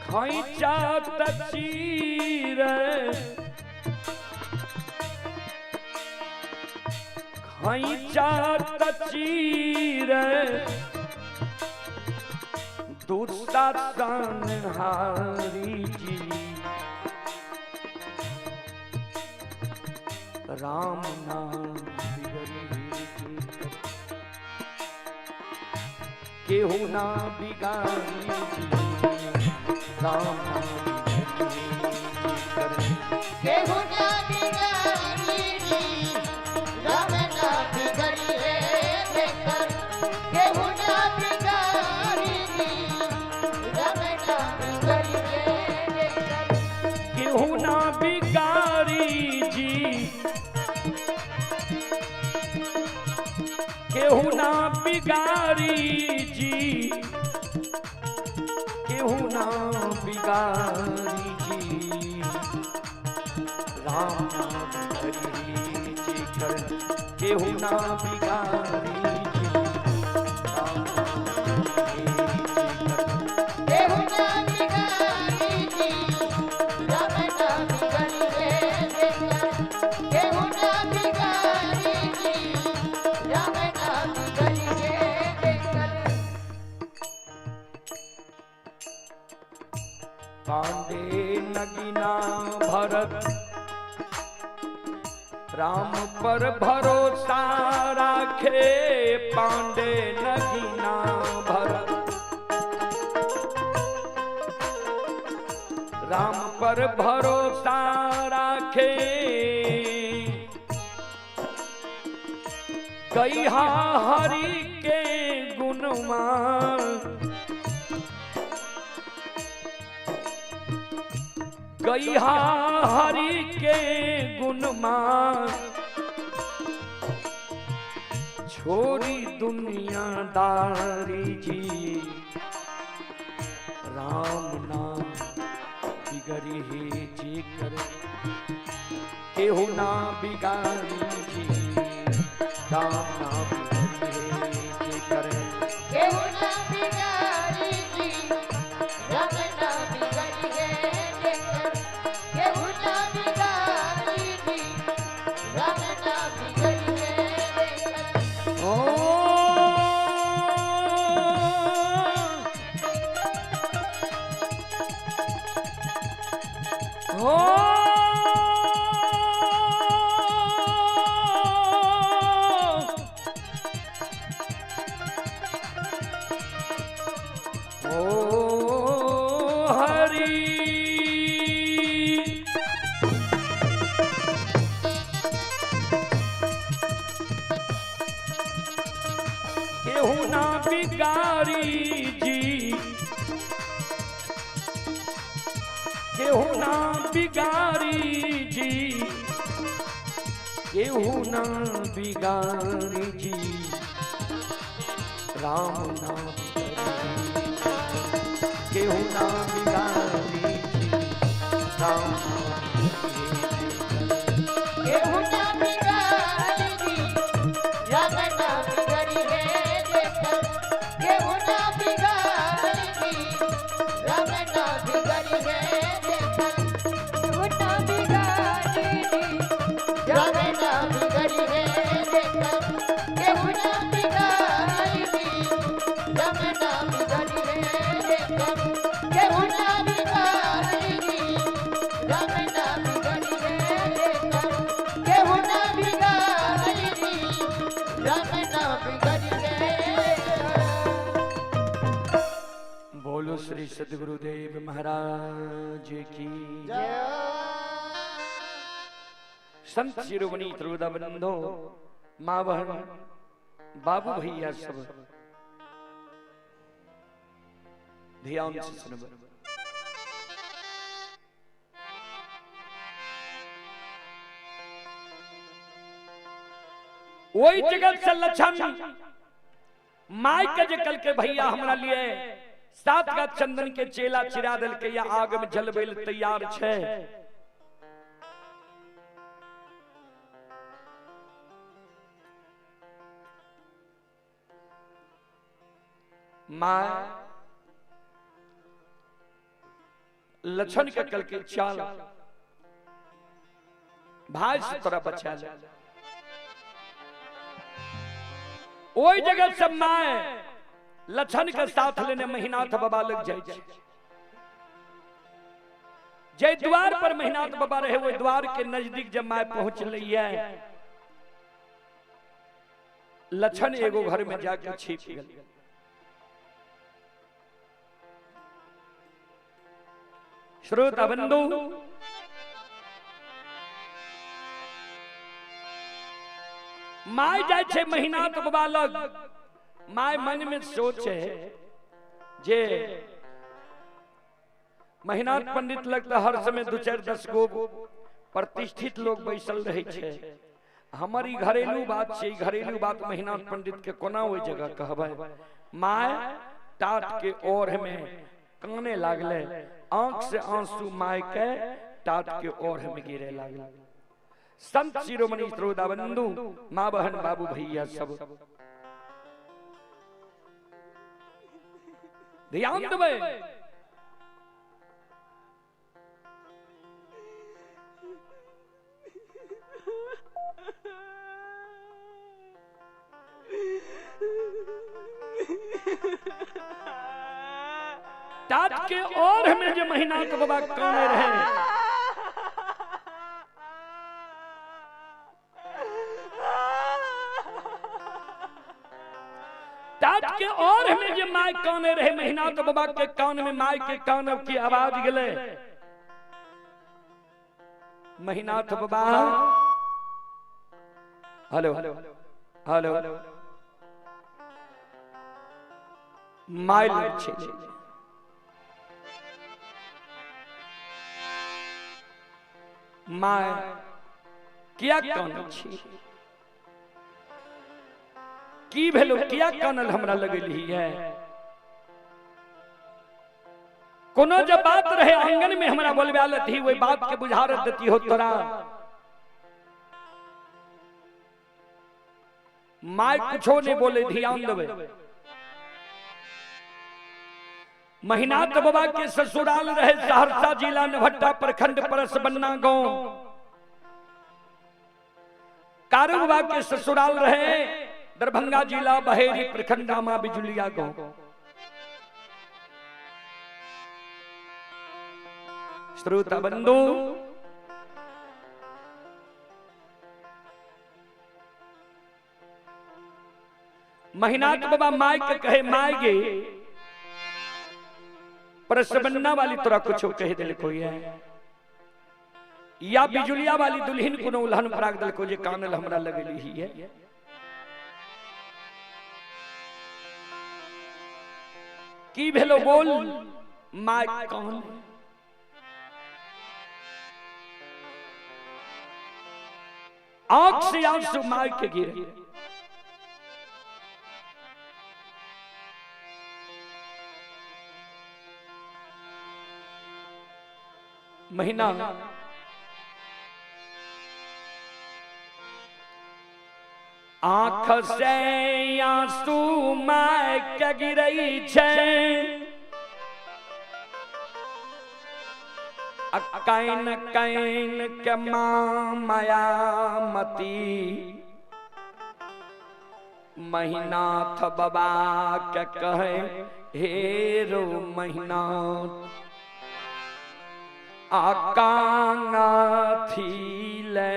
खैचा तचीर खैचा तचीर दुशासन हारी जी, राम नाम केहू ना बिगाड़ी जी, राम केहू ना बिगाड़ी जी, राम ना बिगाड़ी है बेकर, केहू ना बिगाड़ी जी, राम ना बिगाड़ी है बेकर, केहू ना बिगाड़ी जी, केहू ना बिगाड़ी जी, केहू ना बिगाड़ी जी, राम नाम हरि जी कर, केहू ना बिगाड़ी जी, राम नाम हरि जी कर, केहू ना बिगाड़ी जी, राम नाम बिगाड़ी है बेकर, केहू ना बिगाड़ी जी, राम नाम बिगाड़ी है बेकर। पांडे नगीना भरत राम पर भरोसा राखे, पांडे नगीना भरत राम पर भरोसा राखे, कहिया हरि के गुणमान, गईहा हरि के गुणमान, छोरी दुनियादारी जी, राम नाम बिगड़ी ही जी कर, केहू ना बिगाड़ी जी, राम नाम बिगड़ी ही जी कर, केहू ना बिगाड़ी जी, राम नाम बिगाड़ी है बेकर, केहू ना बिगाड़ी जी, राम नाम बिगाड़ी है बेकर। ओ ओ ओ हरि केहू ना बिगाड़ी जी, केहू ना बिगाड़ी जी, केहू ना बिगाड़ी जी, राम नाम केहू ना बिगाड़ी जी, राम नाम केहू ना बिगाड़ी जी, राम नाम बिगाड़ी है बेकर, केहू ना बिगाड़ी जी, राम नाम बिगाड़ी है बेकर, केहू ना बिगाड़ी जी, राम नाम बिगाड़ी है बेकर, बोलो श्री सद्गुरुदेव महाराज की जय। संत शिरोमणि त्रिवेदा बंधो, माँ बहन बाबू भैया सब ध्यान से सुनब। वही जगत से लक्षण माई के जे कल के भैया हमरा लिए सात का चंदन के चेला चिरा दल के या आग में जलबे ले तैयार छे। माँ लक्षण के कल के चाल भाई से तोरा बचा ले। ओई जगह सब माए लक्षण के साथ लेने महिनाथ बाबा लग जाए। जय द्वार पर महिनाथ बाबा रहे वो द्वार के नजदीक जब माए पहुंच ली है, लक्षण एगो घर में जाके छिप गल। श्रोता बंधु, my जाय छे महिनाथ बाबा लग, my मन में सोचे जे महिनाथ पंडित लग हर समय दू चार 10 गो प्रतिष्ठित लोग बैसल रहे छे। हमर ई घरेलू बात छे, घरेलू बात महिनाथ पंडित के कोना ओहि जगह कहबै। My टाट के ओढ़ में काने लागले, आंख से आंसू my के टाट के ओढ़ में गिरे लागले। संत शिरोमणि त्रोदा बंधु, माँ बहन बाबू भैया सब ध्यान देबै। टाट के ओढ़ में जो महिनाथ बाबा काने रहे, टाट के ओढ़ में जो my काने रहे, महिनाथ बाबा के कान में my के कान की आवाज गले। महिनाथ बाबा हेलो हेलो my लग छे। My किया कान छी, की भेलो, किया कानल हमरा लगेली है। कोनो जब बात रहे आंगन में हमरा बोलबे लती, वही बात के बुझारत देती हो तोरा। My कुछो नहीं बोले, ध्यान देवे। महिनाथ बाबा के ससुराल रहे सहरसा जिला नभट्टा प्रखंड परसबन्ना गांव। कारू बाबा के ससुराल रहे दरभंगा जिला बहेरी प्रखंड आमा बिजुलिया गांव। श्रोता बंधु, महिनाथ बाबा my के कहे, my गे परसबन्ना वाली तोरा कुछ कह दिल कोई है या बिजुलिया वाली दुल्हन कोनो उल्हन फराक दिल को जे कानल हमरा लगली ही है। की भेलो बोल, my कान। आंख से आंसू my के गिरे। महीना आंख से आंसू my के गिरई छे, can can के मां मायामती। महिनाथ बाबा के कहे, हे रो महिनाथ आकांगा थी ले।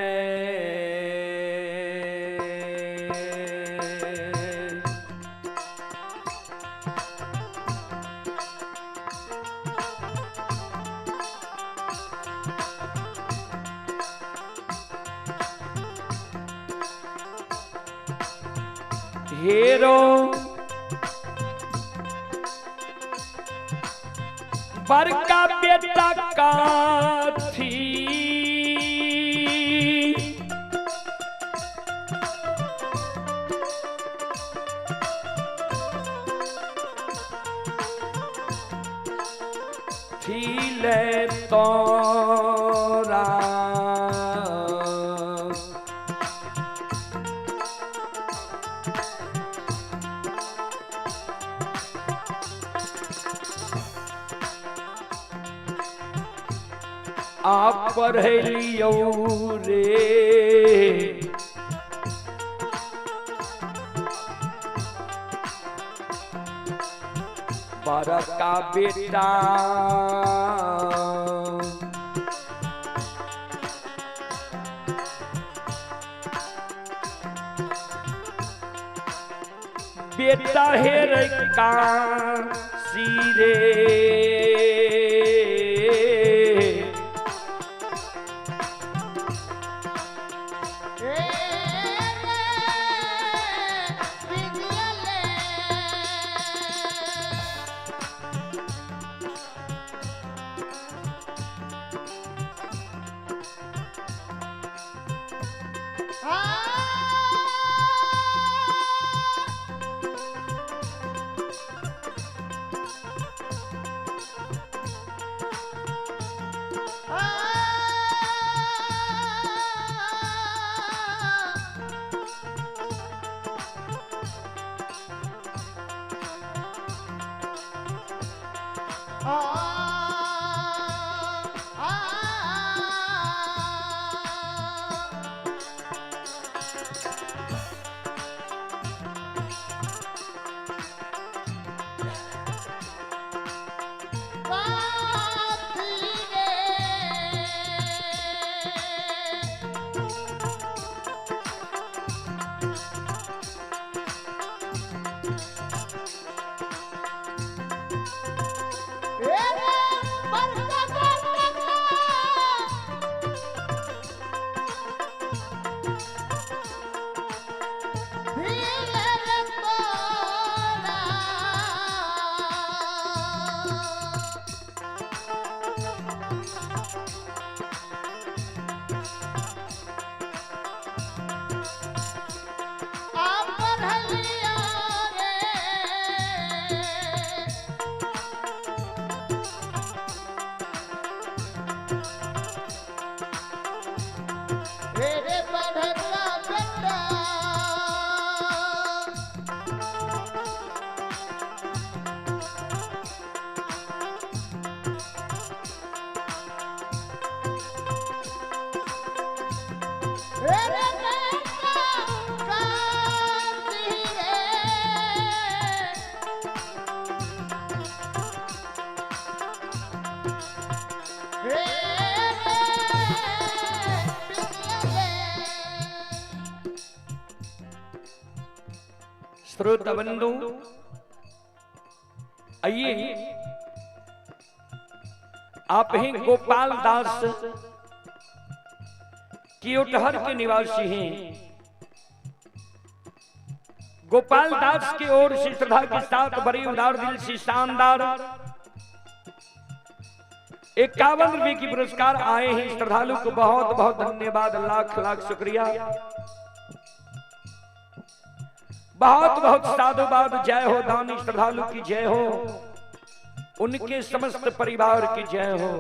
हेरो बड़का बेटा काथी ले तोरा आप पढ़लियौ रे बड़का बेटा बेटा हेर कांसी रे श्रोता बंधु आइए आप ही गोपाल दास कियोटहर के निवासी हैं। गोपाल दास की ओर से श्रद्धा के साथ बड़ी उदार दिल से शानदार 51 रुपए की पुरस्कार आए हैं। श्रद्धालु को बहुत बहुत धन्यवाद, लाख लाख शुक्रिया, बहुत बहुत साधुवाद। जय हो दानी श्रद्धालु की जय हो, उनके समस्त परिवार की जय हो।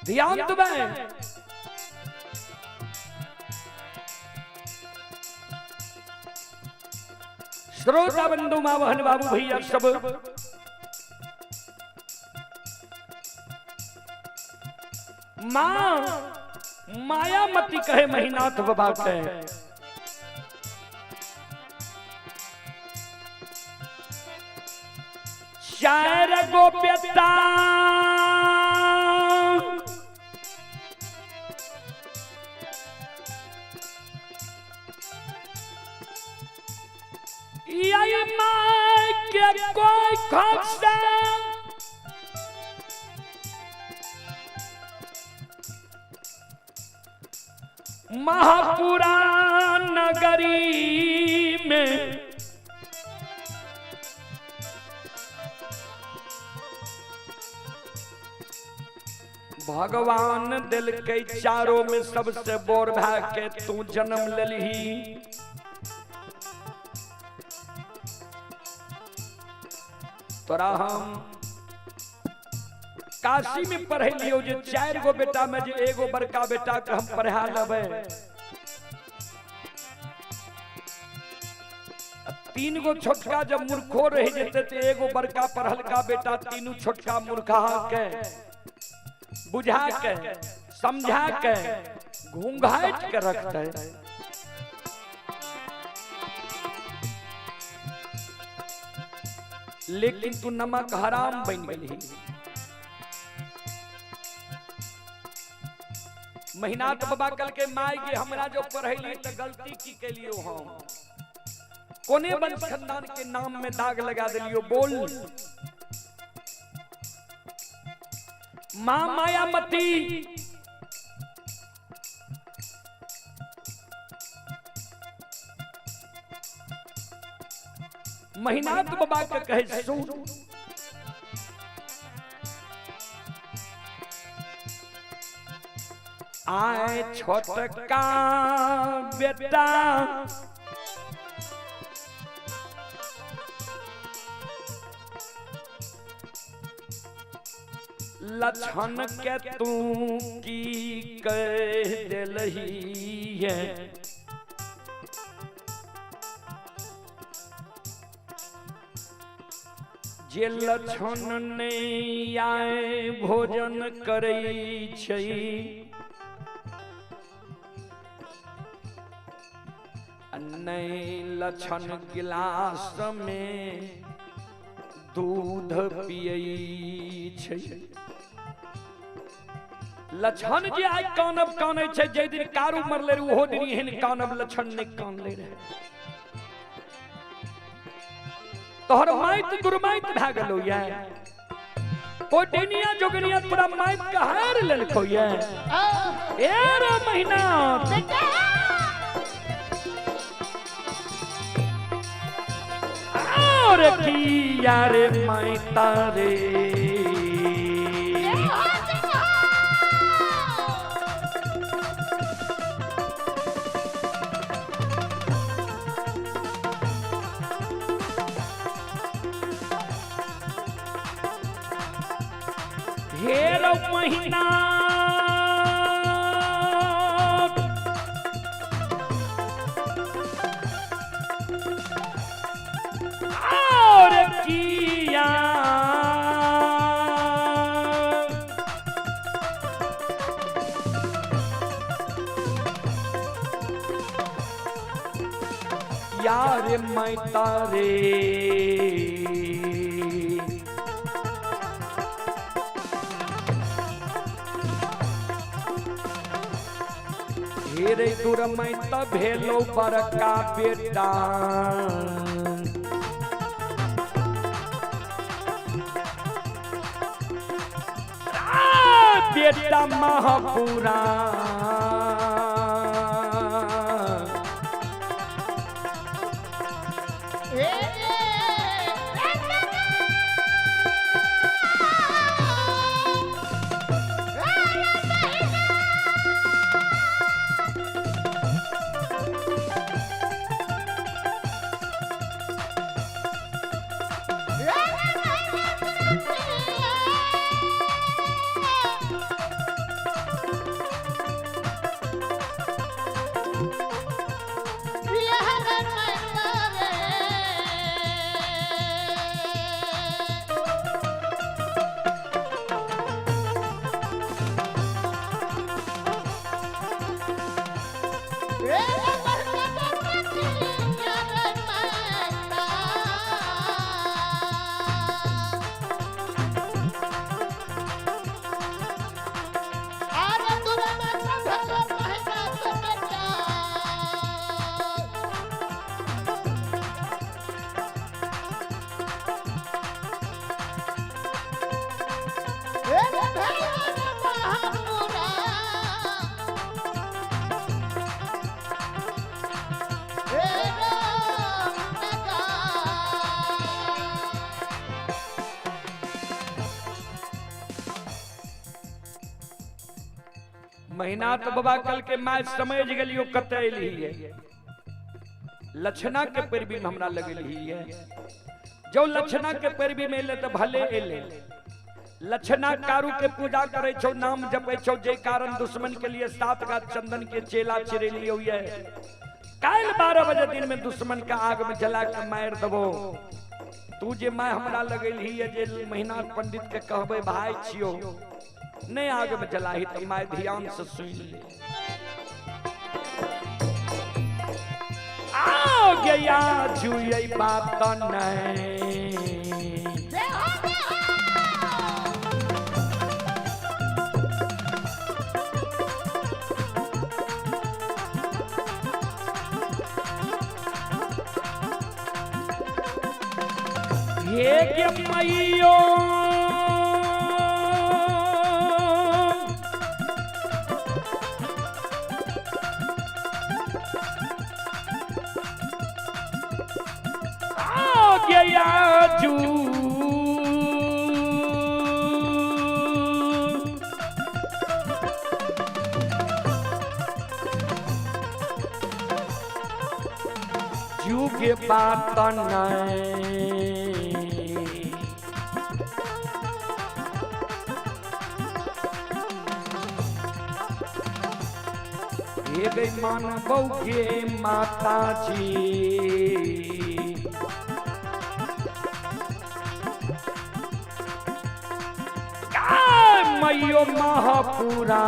ध्यान देबै। श्रोता बंधु माँ बहन बाबू भैया सब, माँ मायामती कहे महिनाथ बाबा के, चार गो बेटा यही माँ के कोई खोसा महापुरा नगरी में भगवान दिल के चारों में सबसे बोर भा के तू जन्म लेलही। तोरा हम काशी में पढ़े लियो जे 4 गो बेटा में जे एगो बड़का बेटा के हम पढ़ा लेबै, 3 गो छोटका जब मूर्खो रह जेते तो एगो बड़का पढ़लका बेटा तीनू छोटका मूर्खा के बुझा के समझा के घूंघाट के रखते। लेकिन तू नमक हराम बन गेली। महिनाथ बाबा कल के माय के हमरा जो पढ़ैली त गलती की केलियो, हम कोने वंश खानदान के नाम में दाग लगा दिलियो। बोल मां मायामती महिनाथ बाबा के कहे सुन, आए छोटका बेटा लक्षण के तू की कह दिलही है, जे लक्षण नहीं आए भोजन करै छै, नहीं लक्षण गिलास में दूध पियै छै। लक्षण जे आइ कानब कानै छै, जे दिन कारू मरले रहे ओहो दिन एहन कानब लक्षण नहि कानले रहे। तोहर माइत दुर्माइत भए गेलो ये, कोई डेनिया जोगनिया तोरा माइत के हार लेलको ये। ए रे महीना और किया रे माइता रे, हेर महीना और किया यार मैं तारे हेरे दूर मैं त भेलो बड़का बेटा, बेटा महापुरा महीना तो बाबा कल के मैं समझ गेलियो कतऽ एलियै। लक्षणा के पैरवी में हमरा लगेली है। जो लक्षणा के पैरवी में एले तो भले एले। लक्षणा कारू के पूजा करे छो, नाम जपे छो, जे कारण दुश्मन के लिए 7 गाछ चंदन के चेला चिरेलियो है। काल 12 बजे दिन में दुश्मन का आग में जला के मार दबो। तू जे मैं हमरा लगेली है जे महीना पंडित के कहबे भाई छियो नहीं आग में जलाही तो मैं ध्यान से सुन ले। आ गया जुई बात नहीं। ये के मैयो गया जू जू के बात नहीं। ये गई मानव के माता जी मैयो महापुरा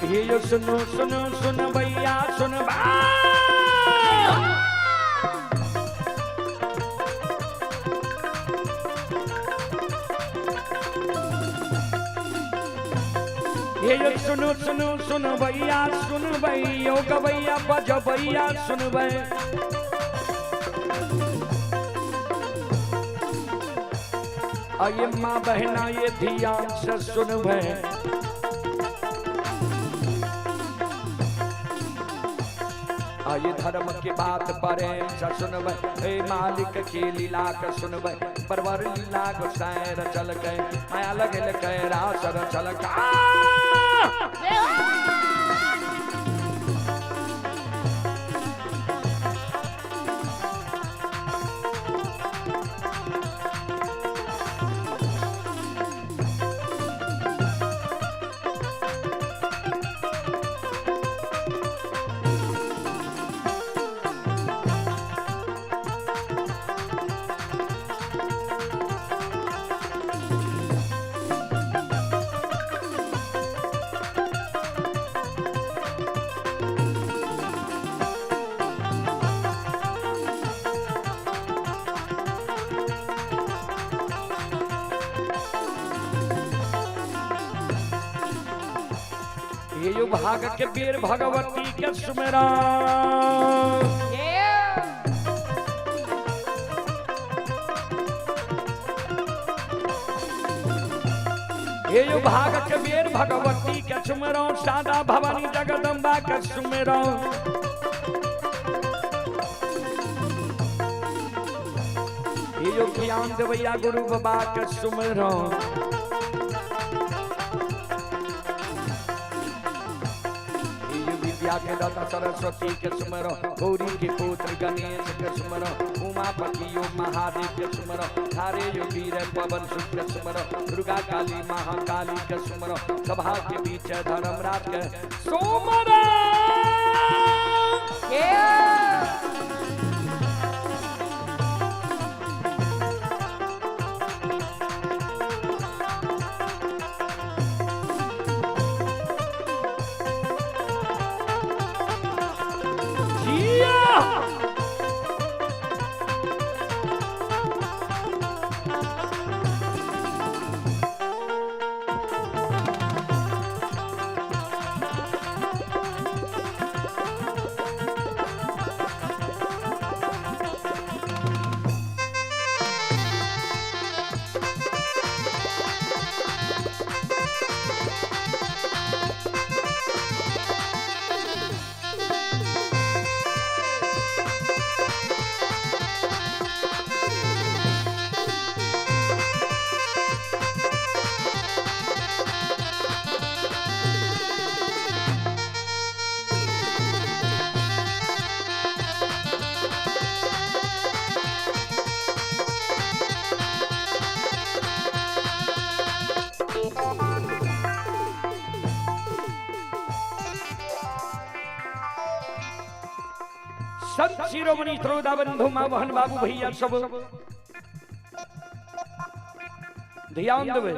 ये यो सुनो सुनो सुन भैया सुन ये यो सुनो सुनो सुन भैया सुन भैयो गवैया बज भैया सुन भै। ये माँ बहना ये ध्यान से सुन भै। ये धर्म के बात प्रेम से सुनबै, हे मालिक के लीला के सुनबै, परवर लीला गोसाई रचल गए, माया लगल के रास रचल का। ये भाग के वीर भगवती के सुमेरा ये भाग के वीर भगवती के सुमेरा, सादा भवानी जगदम्बा के सुमेरा। ये ज्ञान देवैया गुरु बाबा के सुमेरा। विद्या के दाता सरस्वती के सुमरो, गौरी के पुत्र गणेश के सुमरो, उमापति यो महादेव के सुमरो, थारे यो वीर पवन सुत के सुमरो, दुर्गा काली महाकाली के सुमरो, सभा के बीच धर्मराज के सुमरो। संत शिरोमणि श्रोता बंधु माँ बहन बाबू भैया सब ध्यान देवे।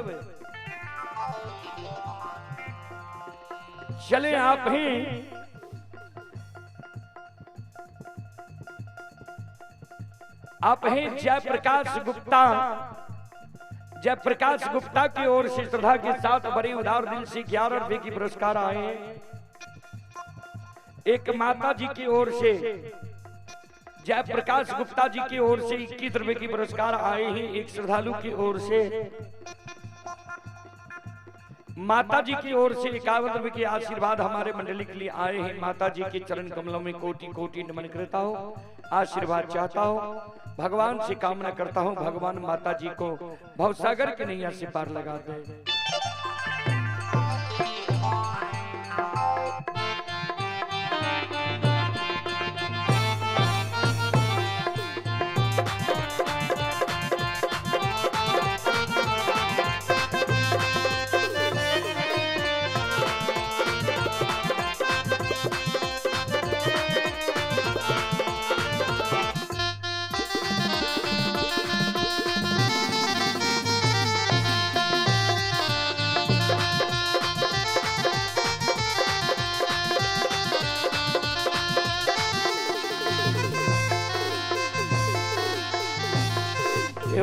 चले आप हैं जयप्रकाश गुप्ता। जयप्रकाश गुप्ता की ओर से श्रद्धा के साथ बड़े उदार दिल से 11 रुपए की पुरस्कार आए। एक माता जी की ओर से जयप्रकाश गुप्ता जी की ओर से 21 रुपए की पुरस्कार आए हैं। एक श्रद्धालु की ओर से माता जी की ओर से 51 रुपए के आशीर्वाद हमारे मंडली के लिए आए हैं। माता जी के चरण कमलों में कोटि कोटि नमन करता हूँ, आशीर्वाद चाहता हूँ, भगवान से कामना करता हूँ भगवान माता जी को भवसागर के नैया से पार लगा दे।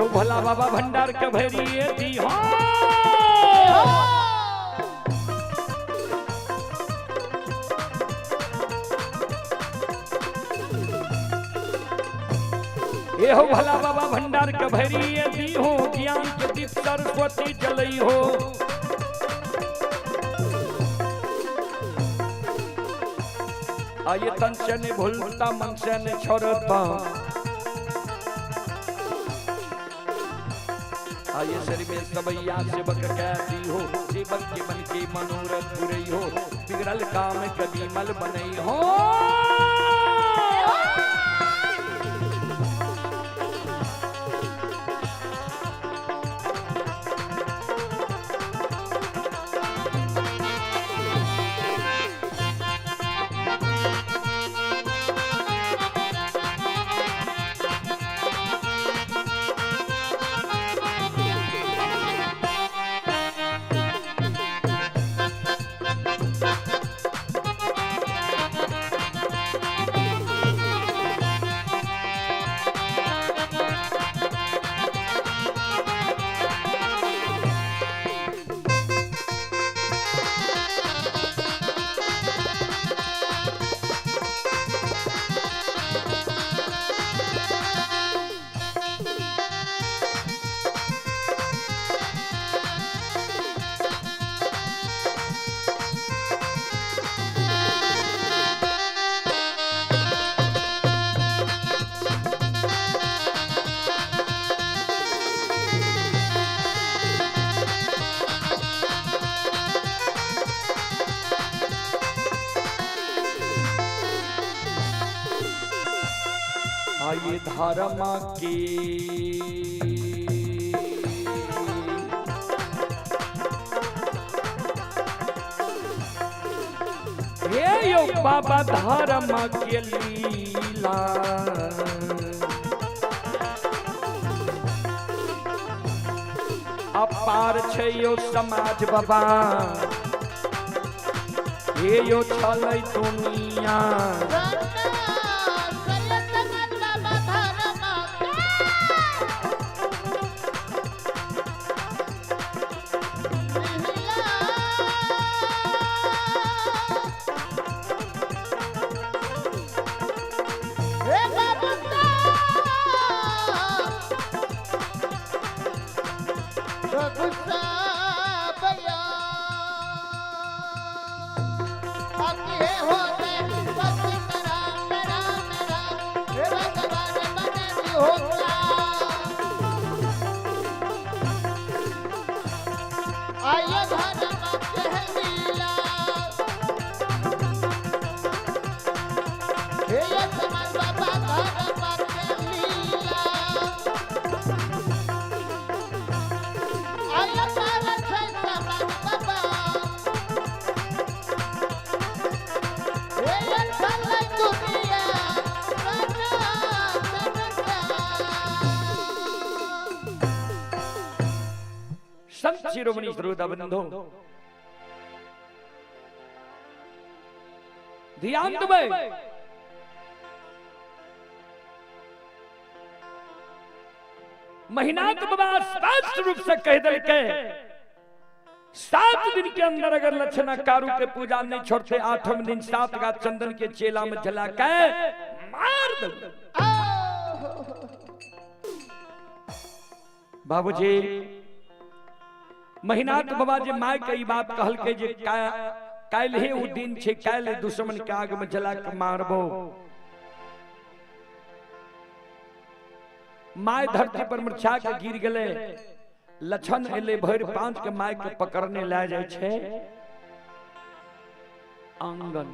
भोला बाबा भंडार के भैरिए दी हो। ये हो भोला बाबा भंडार के भैरिए दी हो, ज्ञान के दीप सरस्वती जलई हो। आये तन से ने भूलता मन से ने छोड़ता, आये शरीर में सबैया सेवक कहती हो, सेवक के मन के मनोरथ पुरई हो, बिगड़ल काम कभी मल बनई हो। धर्म के। हे यो बाबा धर्म के लीला, अपार छै यो समाज बाबा, हे यो छलै दुनिया। संत शिरोमणि श्रोता बंधो, ध्यान देबै। महिनाथ बाबा स्पष्ट रूप से कह दिलकै, 7 दिन के अंदर अगर लक्षणा कारू के पूजा नहीं छोड़ते, 8वें दिन 7 का चंदन के चेला में जला के मार दो। बाबूजी महिनाथ बाबा जे my के ई बात कहलकै जे काल्हि ही उ दिन छै, काल्हि दुश्मन के आग में जला के मारबो। My धरती पर मुरझा के गिर गेलै। लक्षण एलै भरि पांच के my के पकड़ने लए जाइ छै आंगन।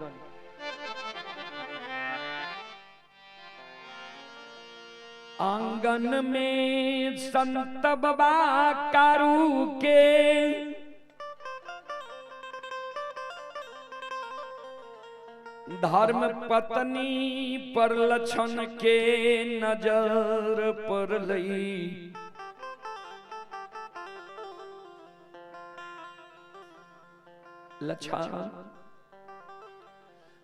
आंगन में संत बाबा कारू के धर्म पत्नी पर लक्षण के नजर पड़लई। लक्षण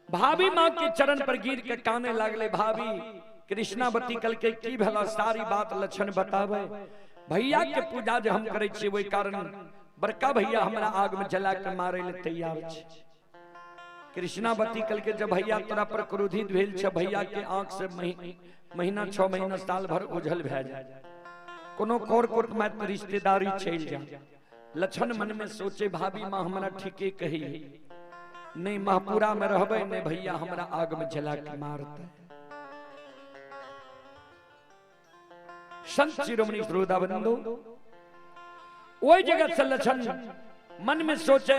भाभी माँ के चरण पर गिर के काने लागले। भाभी कृष्णावती कल के की भला सारी बात लक्षण बतावे। भैया के पूजा जे हम करे छियै ओहि कारण बड़का भैया हमरा आग में जला के मारे ले तैयार छै। कृष्णावती कल के जब भैया तोरा पर क्रोधित भेल छै, भैया के आंख से महीना 6 महीना साल भर ओझल भए जाय, कोनो कोर कोट में रिश्तेदारी चलि जाय। लक्षण मन में सोचे भाभी माँ हमरा ठीके कही, नहीं महपुरा में रहबै, नहीं भैया हमरा आग में जला के मारतै। संत शिरोमणि श्रोता बंधु, ओहि जगह से लक्षण मन में सोचे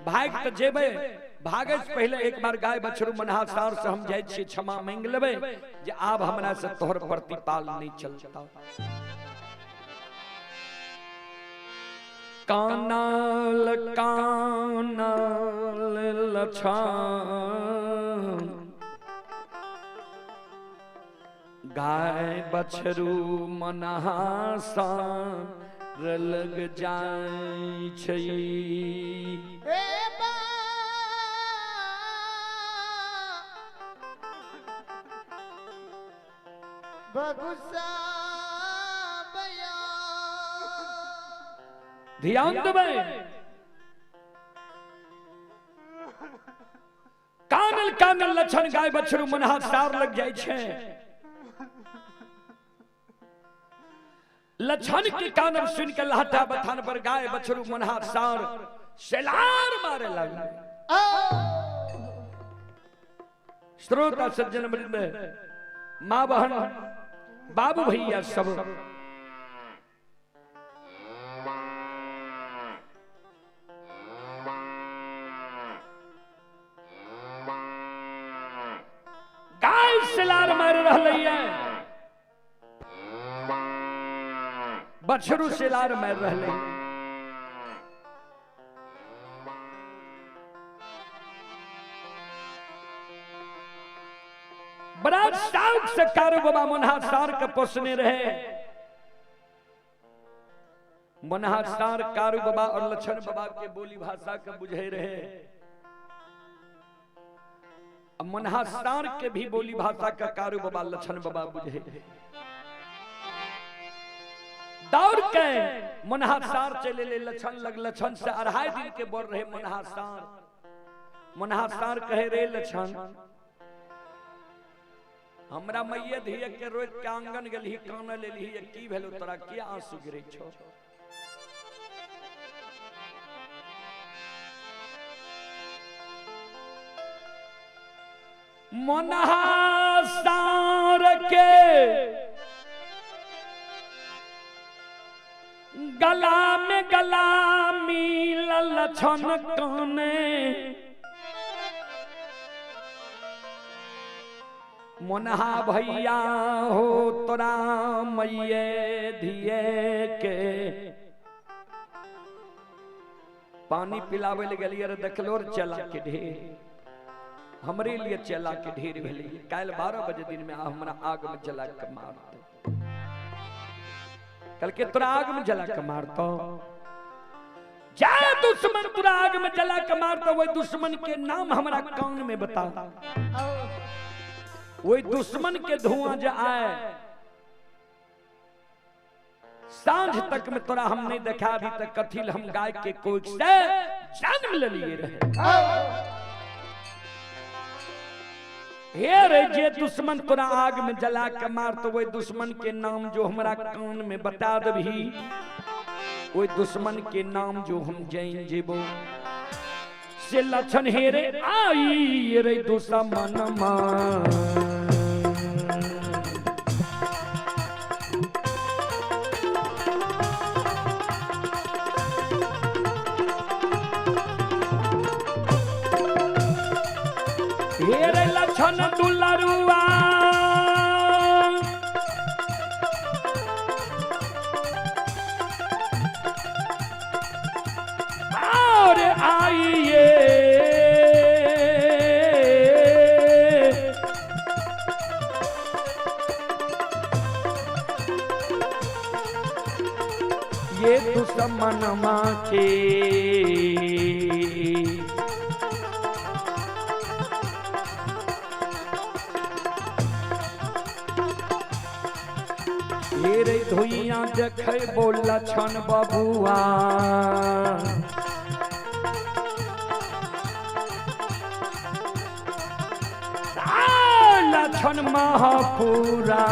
भाग तो जेबै, भागे से पहले एक बार गाय बछरू मनहा सार से हम जाइ छियै क्षमा मांगि लेबै जे आब हमरा से तोहर प्रतिपाल नहीं चलता। कानल कानल लक्षण गाय बछरू मनहासा लग जाय छै। ध्यान देबै, कानल कानल लक्षण गाय बछरू मनहा सार लग जाय छै। लक्षण के कानब सुन के लाटा बथान पर गाय बछरू मनहा सार सेलार मारे लागल। श्रोता सज्जन वृंद, माँ बहन बाबू भैया सब, गाय सेलार मार रहलै है। बछरू सेलार मारि रहलै। बड़ा शौक से कारू बाबा मनहा सार के पोसने रहे। मनहा सार कारू बाबा और लक्षण बाबा के बोली भाषा के बुझे रहे। मनहा सार के भी बोली भाषा का कारू बाबा लक्षण बाबा बुझे रहे। दौड़ के मनहा सार चले ले लक्षण लग, लक्षण से 2.5 दिन के बोल रहे मनहा सार। मनहा सार कहे रे लक्षण, हमरा मैया धिया के रोज के आंगन गेलही कान लेलही, की भेलो तोरा, किया आंसू गिरे छो? मनहा सार के गला में गला मिलल लक्षण काने, मनहा भैया हो तोरा मैये धिये के पानी पिलावे ले गेलियै रे, देखलो रे चला के ढेर, हमरे लिए चला के ढेर भेलै। काल्हि 12 बजे दिन में हमरा आग में जला के मारतौ। कल के तोरा आग में जला के मारतौ, जा दुश्मन तोरा आग में जला के मारतौ, वही दुश्मन के नाम हमरा कान में बता, वही दुश्मन के धुआं जो आए सांझ तक में तोरा हम नहीं देखा अभी तक कथिल हम गाय के कोख से जन्म ले लिए रहे। हे रे जे दुश्मन तोरा आग में जला के मार तो वही दुश्मन के नाम जो हमरा कान में बता दबही, वही दुश्मन के नाम जो हम जैन जेबो से लक्षण हे रे आई रे दुश्मन मां। हे रे लक्षण दुलरुआ और आइए ये दुश्मन मां के रे धुइया देखे बोल लक्षण बबुआ, लक्षण महापुरा।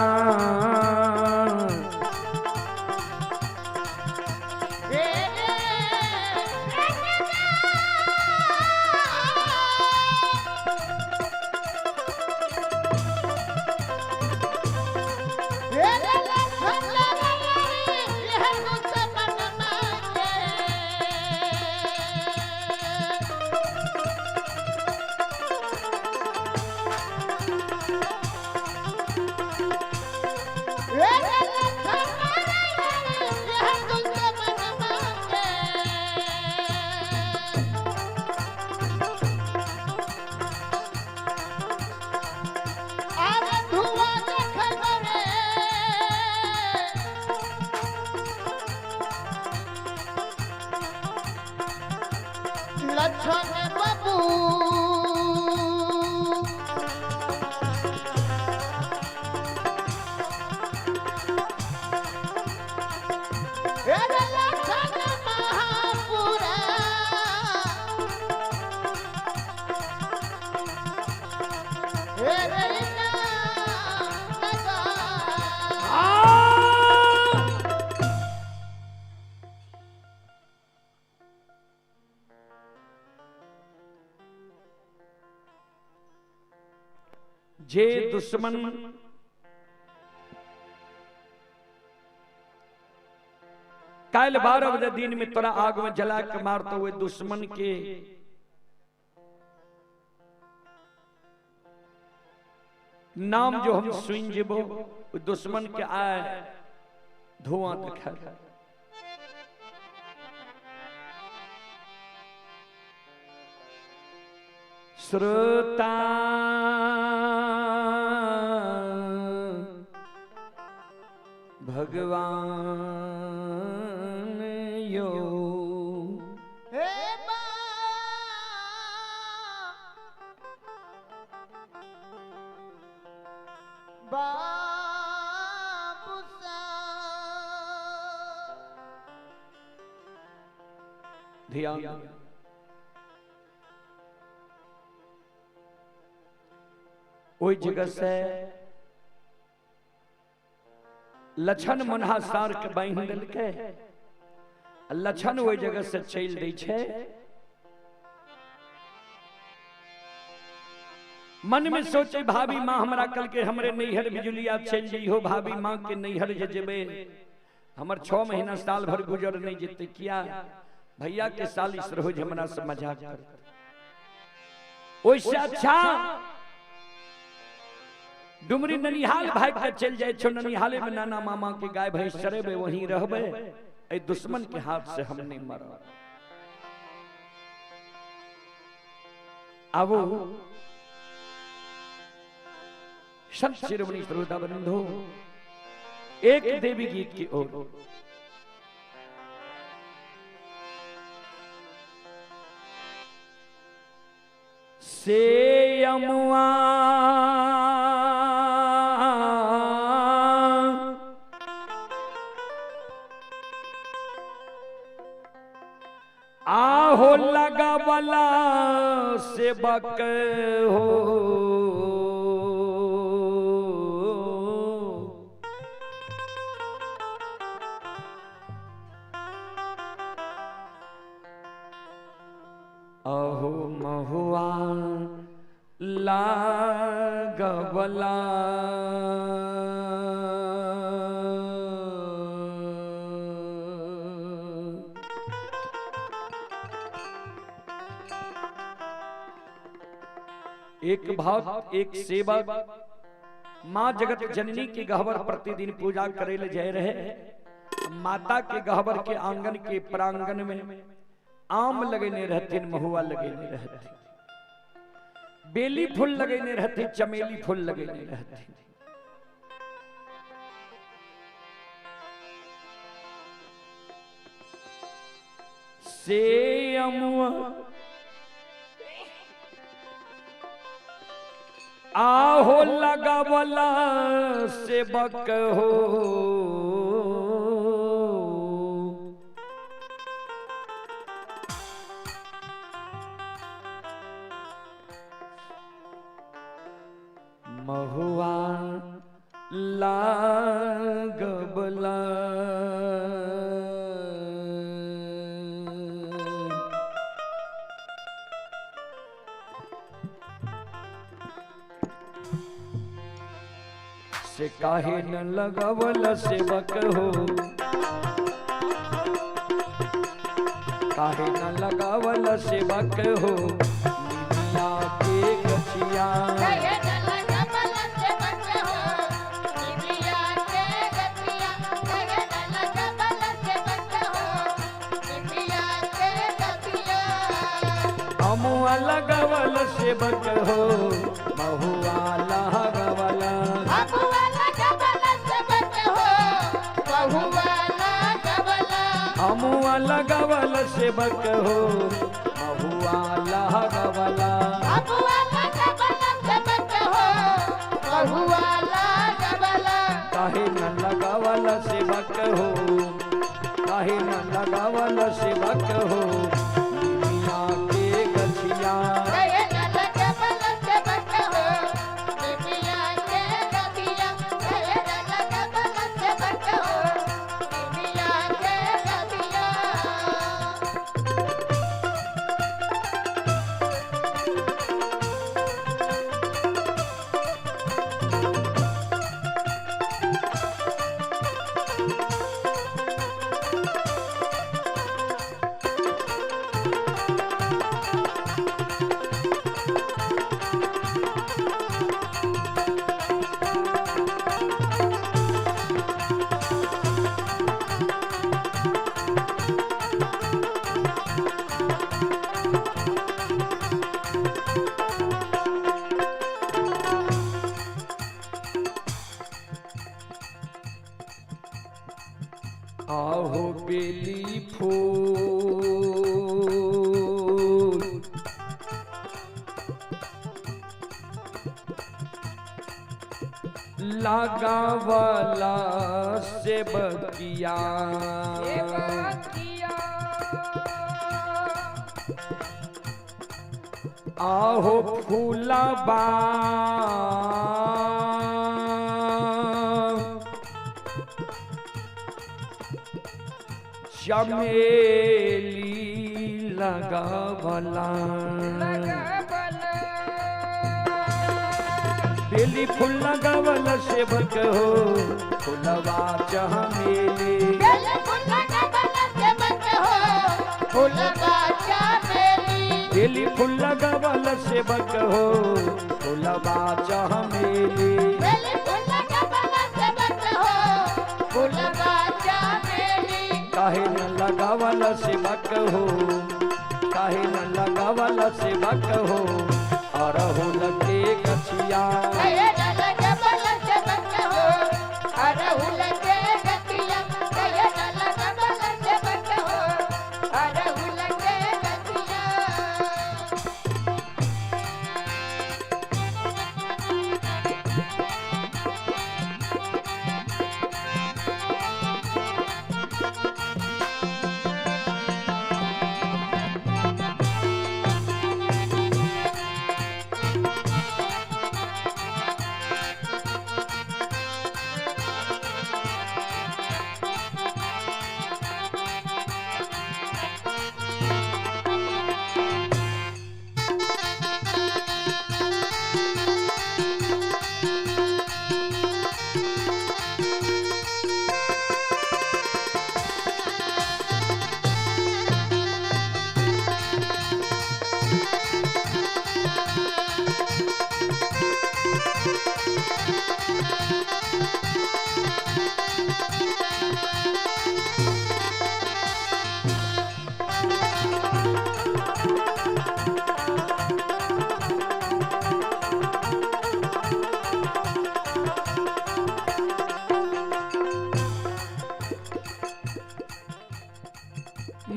लक्षण बाबू लक्षण महापुरा जे दुश्मन काल 12 बजे दिन में तोरा आग में जला के मारते हुए दुश्मन के नाम जो हम सुन जेबो दुश्मन के आए धुआं दिखा। श्रोता भगवान यो। हे बा बाबू सा ध्यान ओहि जगह से लछन मुन्हा सार के बांधि देलकै। लछन ओहि जगह से चलि दै छै। मन में सोचे भाभी माँ हमरा कल के हमरे नैहर बिजुलिया चलि जइहो, भाभी माँ के नैहर जे जेबै हमर 6 महीना साल भर गुजर नहीं जेतै। किया भैया के साली सरोज हमरा से मजाक करत। ओइसे अच्छा डुमरी ननिहाल भाग के चल जाए छो, ननिहाले में नाना मामा के गाय भैंस चरेबे, वहीं रहबे, ए दुश्मन के हाथ से हम नहीं मरब। आबो संत शिरोमणि श्रोता बंधु एक देवी गीत की ओर। से यमुआ आहो लगवला सेवक हो, अहो महुआ लागवला। एक भक्त एक सेवक माँ जगत जननी के गहवर प्रतिदिन पूजा करे ले जाए रहे। माता के गहवर के आंगन के प्रांगण में आम लगेने रहथिन, महुआ लगेने रहथिन, बेली फूल लगेने रहथिन, चमेली फूल लगेने रहथिन। से अमुआ आहो लगवला सेवक हो, महुआ लागवला। से काहे न लगवल सेवक हो, काहे न लगवल सेवक हो, निमिया के गछिया। काहे न लगवल सेवक हो, निमिया के गछिया। काहे न लगवल सेवक हो, निमिया के गछिया। अमुआ लगवल सेवक हो, महुआ लगवला। अमुआ लगवल सेवक हो, महुआ लगवला। अमुआ लगवल सेवक हो, महुआ लगवला। अमुआ लगवल सेवक हो, महुआ लगवला। काहे न लगवल सेवक हो, काहे न लगवल सेवक हो, निमिया के गछिया। काहे न लगवल सेवक हो, निमिया के गछिया। काहे न लगवल सेवक हो, निमिया के गछिया। लगावला सेवकिया। सेवकिया। आहो फूलबा चमेली लगावला। लगावला। बेली फूल लगावला सेवक हो फूलवा चमेली। बेल फूल लगावला सेवक हो फूलवा चमेली। बेली फूल लगावला सेवक हो फूलवा चमेली। बेल फूल लगावला सेवक हो फूलवा चमेली। काहे न लगावल सेवक हो, काहे न लगावल सेवक हो अरहुल के गछिया। कहे न लगावला सेवक हो अरहुल के गछिया। कहे न लगावला सेवक हो अरहुल के गछिया।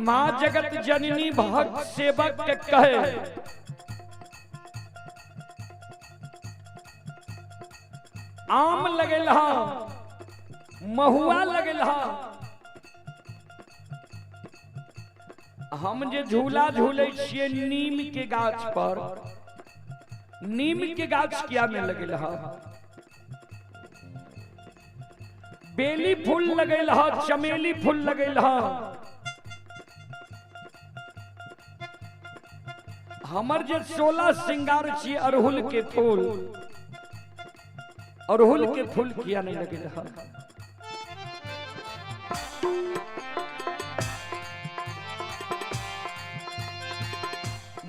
माँ जगत जननी भक्त सेवक के कहे, आम लगेल हा, महुआ लगेल हा, हम जे झूला झूले छियै नीम के गाछ पर, नीम के गाछ किया में लगेल हा? बेली फूल लगेल हा, चमेली फूल लगेल हा, हमर जे 16 श्रृंगार छियै अड़हुल के फूल, अड़हुल के फूल किया नहीं लगेल हा?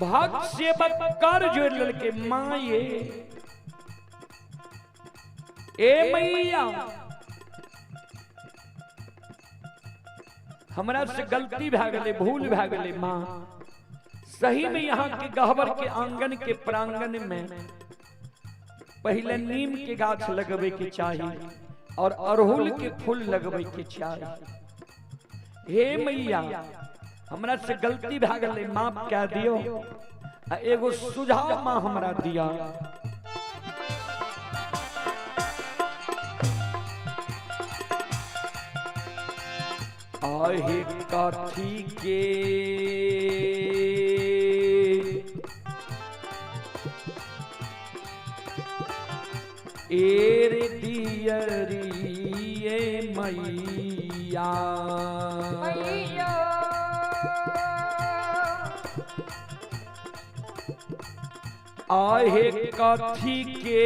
भक्त सेवक कर जोड़ लेलकै, माँ ये ए मैया हमरा से गलती भए गेलै, भूल भए गेलै माँ, सही में यहाँ के गहबर के आंगन के प्रांगण में पहले नीम के गाछ लगबे के चाही और अड़हुल के फूल लगबे के चाही। हे मैया हमरा से गलती भए गेलै, माफ कए दियौ, आ एगो सुझाव माँ हमरा दिया। आहे कथी के एर दियरी मैया, मैया। आहे कथी के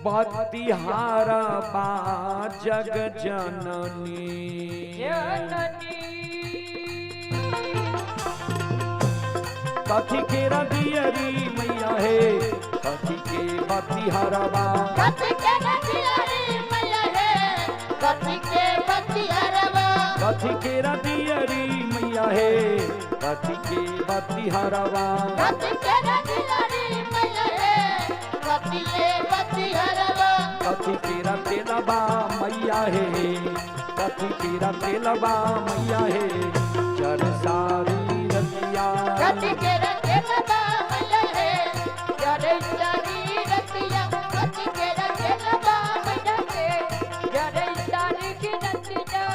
बतिहारा बा जग जननी। जननी। कथी के रदियरी मैया हे, कथी के बतिहारा बा, कथी के रदियरी मैया हे, कथी के बतिहारवा। कथी के रदियरी मैया हे, कथी के बतिहारवा। कथी के रदियरी मैया हे, कथी के बतिहारवा। कथी के रतेलबा मैया हे, कथी के रतेलबा मैया हे, जर सारी रतिया। कथी के रखेलबा मैया हे जरे सारी रतिया, कथी के रखेलबा मैया हे जरे सारी की रतिया।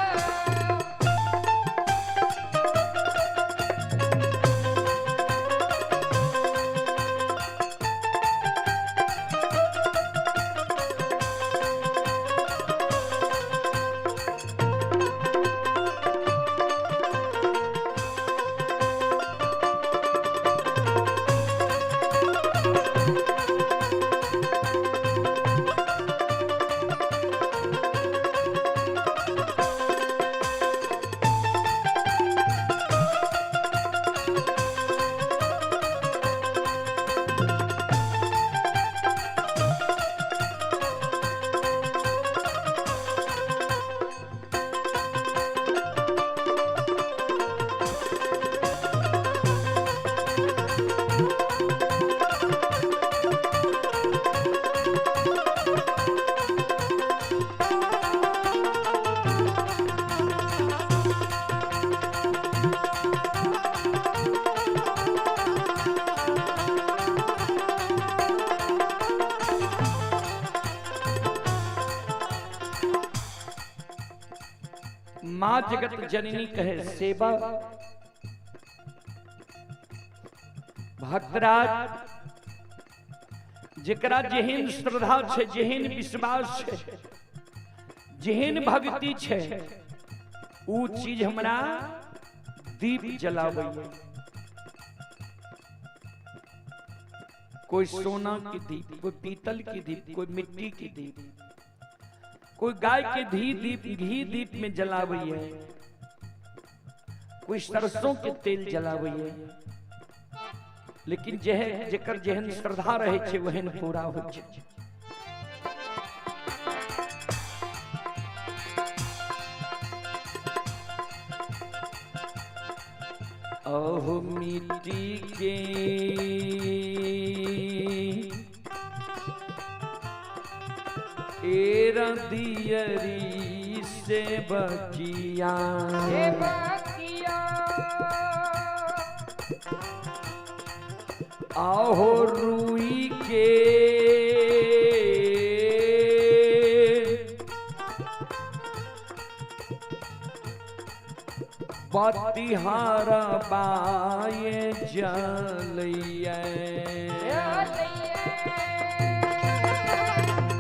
माँ जगत जननी कहे सेवा भक्तराज, जेकरा जेहन श्रद्धा छे, जेहन विश्वास छे, जेहन भक्ति छे, ऊ चीज हमरा दीप जलावे। कोई सोना की दीप, कोई पीतल की दीप, कोई मिट्टी की दीप, कोई गाय के घी दीप, घी दीप में जलावे है, कोई सरसों के तेल जलावे है। लेकिन जेह जेकर जेहन श्रद्धा रहे छे वहन पूरा हो छे। अहो मिट्टी के एरा दियरी से बकिया, हे बकिया। आहो रुई के बतिहारा बाए जलैया।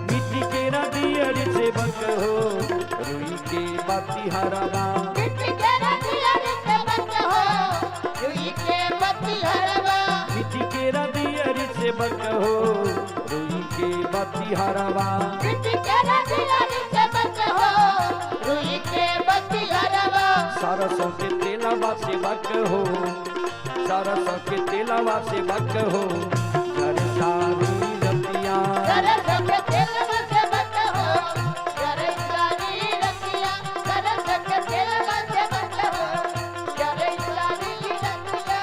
मिट्टी के दियरी से बक हो, रुई के बतिहारा बा। मिट्टी के रतिया से बक हो, रुई के बतिहरवा। मिट्टी के दियरी से बक हो, रुई के बतिहारा बा। मिट्टी के रतिया से बक हो, रुई के बतिहरवा। सरसों के तेलवा से बक हो, सरसों के तेलवा से बक हो, जर सारी रतिया। सरसों के तेलवा से बक हो, जरे सारी रतिया। सरसों के तेलवा से बक हो, जरे सारी रतिया।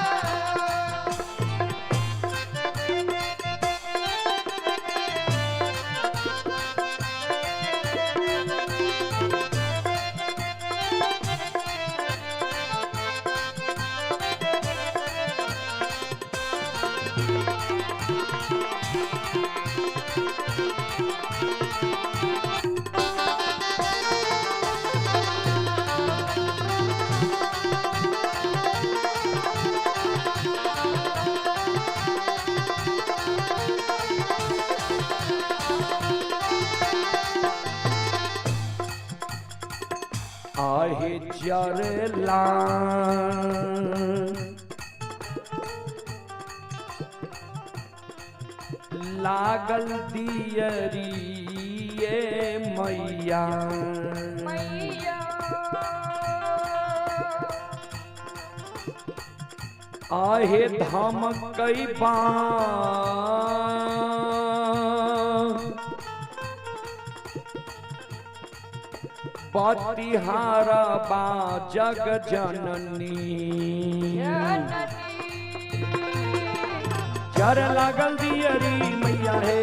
आहे जरला लागल दियरी ये मैया, मैया। आहे धाम कई बतिहारा बा जग जननी। जननी। जर लागल दियरी मैया हे,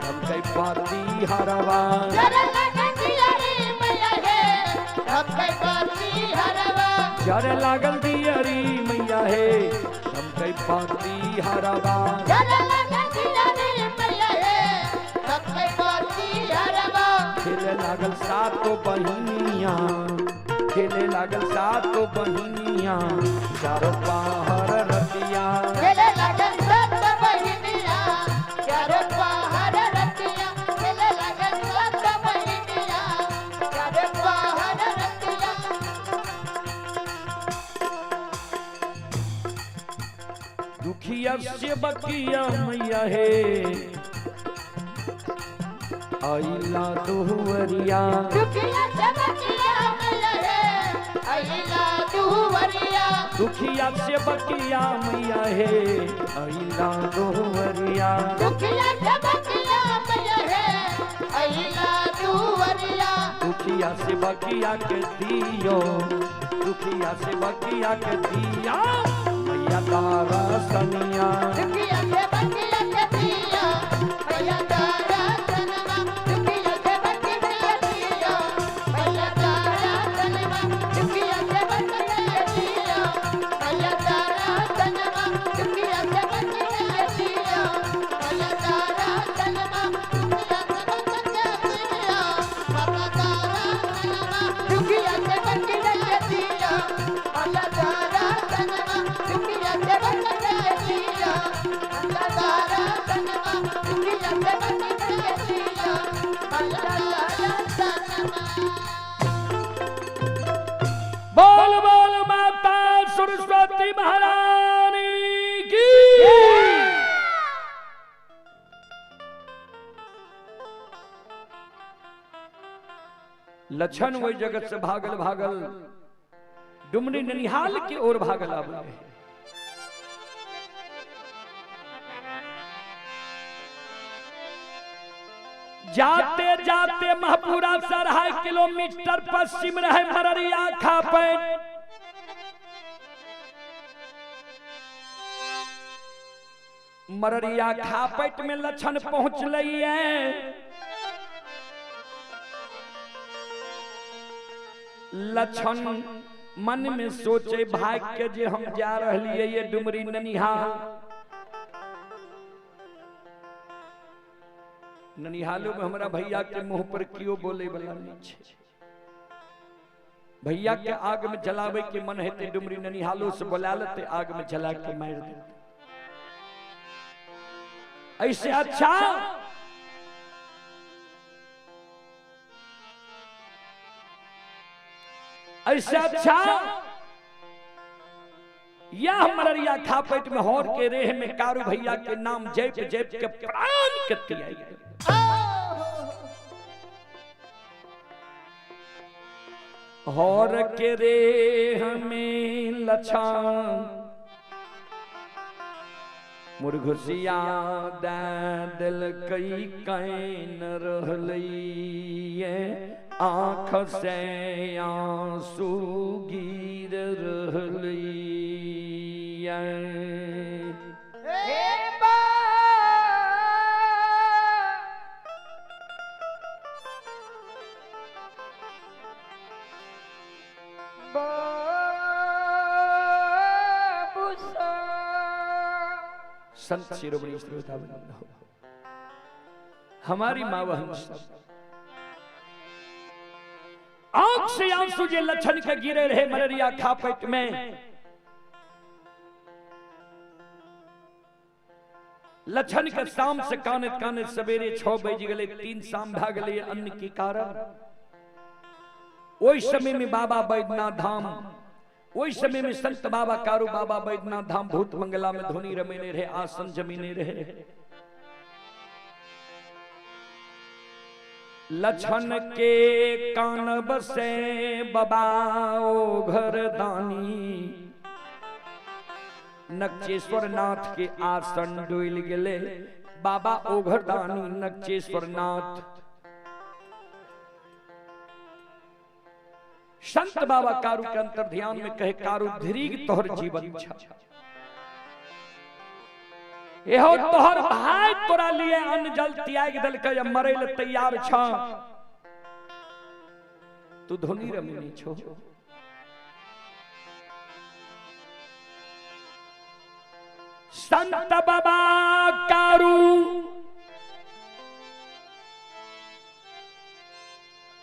हम कई बतिहारा बा। जर लगन दियरी मैया हे, हम कई बतिहरवा। जरे लागल दियरी मैया हे धमकै पाती हरबा। जरे लागल दियरी मैया हे धमकै पाती हरबा। खेले लागल सातो बहिनिया, खेले लागल सातो बहिनिया चारो पहर रतिया। खेले लागल सातो बहिनिया चारो पहर रतिया। खेले लागल सातो बहिनिया चारो पहर रतिया। दुखिया से बकिया मैया हे आइला दुहरिया। दुखिया से बकिया मैया हे आइला दुहरिया। दुखिया से बकिया मैया हे आइला दुहरिया। दुखिया से बकिया मैया हे आइला दुहरिया। दुखिया से बकिया के दियो, दुखिया से बकिया के दिया मैया तारा सनिया। दुखिया से बकिया के दिया मैया तारा सनवा। दुखिया से बकिया के दिया मैया तारा सनवा। दुखिया से बकिया के दिया मैया तारा सनवा। दुखिया से बकिया के दिया मैया तारा सनवा। दुखिया से बकिया के दिया मैया तारा सनवा। दुखिया से बकिया के दिया मैया तारा सनवा। दुखिया से बकिया के दिया मैया तारा सनवा। दुखिया से बकिया के दिया मैया तारा सनवा। बोल बोल माता सरस्वती महारानी की। लक्षण वही जगत से भागल भागल डुमरी ननिहाल की ओर भागल आबे। जाते जाते महपुरा से 2.5 किलोमीटर पश्चिम रहे मररिया खापैन। मररिया खापैट में लक्षण पहुंच है। लक्षण मन में सोचे भाग के जे हम जा रही ये डुमरी ननिहाल। ननिहालो में हमरा भैया के मुंह पर क्यों बोले वाला नहीं छे। भैया के आग में जलावे के मन हेते डुमरी ननिहालो से बोला लेते आग में जला के मार देते। ऐसे अच्छा ऐसे अच्छा यह मररिया खापेट में होर के रेह में कारू भैया के नाम जैप जैप के प्राण के त्याग। होर के रेह में लछन मुरघुसिया दे दिलकै can रहलैये आँख से आंसू गिर रहलैये। हे बा बाबू सा। संत शिरोमणि श्रोता बंधु, हमारी माँ बहन सब आंख से आंसू जे लक्षण के गिरे रहे मररिया खापेट में। लक्षण के शाम से कानत कानत सवेरे 6 बज गए, 3 शाम भा गए अन्न के कारण। ओहि समय में बाबा बैद्यनाथ धाम, ओहि समय में संत बाबा कारू बाबा बैद्यनाथ धाम भूत मंगला में धुनी रमेने रहे, आसन जमीने रहे। लक्षण के कान बसे बाबा ओ घर दानी, नक्चेश्वर नाथ के आसन डोल गए। बाबा ओघर दानी नक्चेश्वर नाथ संत बाबा कारू के अंतर ध्यान में कहे कारू धीरिग तोहर जीवन छा, एहो तोहर भाई तोरा लिए अन्न जल त्याग देलकै मरे ले तैयार छा, तू धुनी रमनी छो। संत बाबा कारू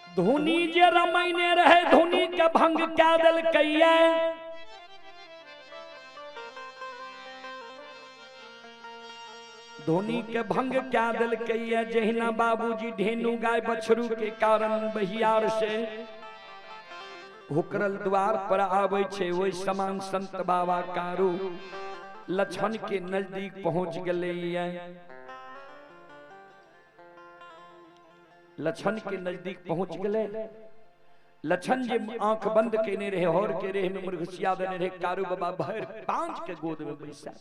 धुनी जे रमैने रहे धुनी के भंग कै देलकैया। धुनी के भंग कै देलकैया। जहिना बाबूजी ढेनु गाय बछरू के कारण बहियार से हुकरल द्वार पर आबै छै, ओहि समान संत बाबा कारू लक्षण के नजदीक पहुंच गेलैया। लक्षण के नजदीक पहुंच गए। लक्षण जे आंख बंद केने रहे, हर के रहे में मुर्घसिया देने रहे, कारू बाबा भर पांच के गोद में बैसा।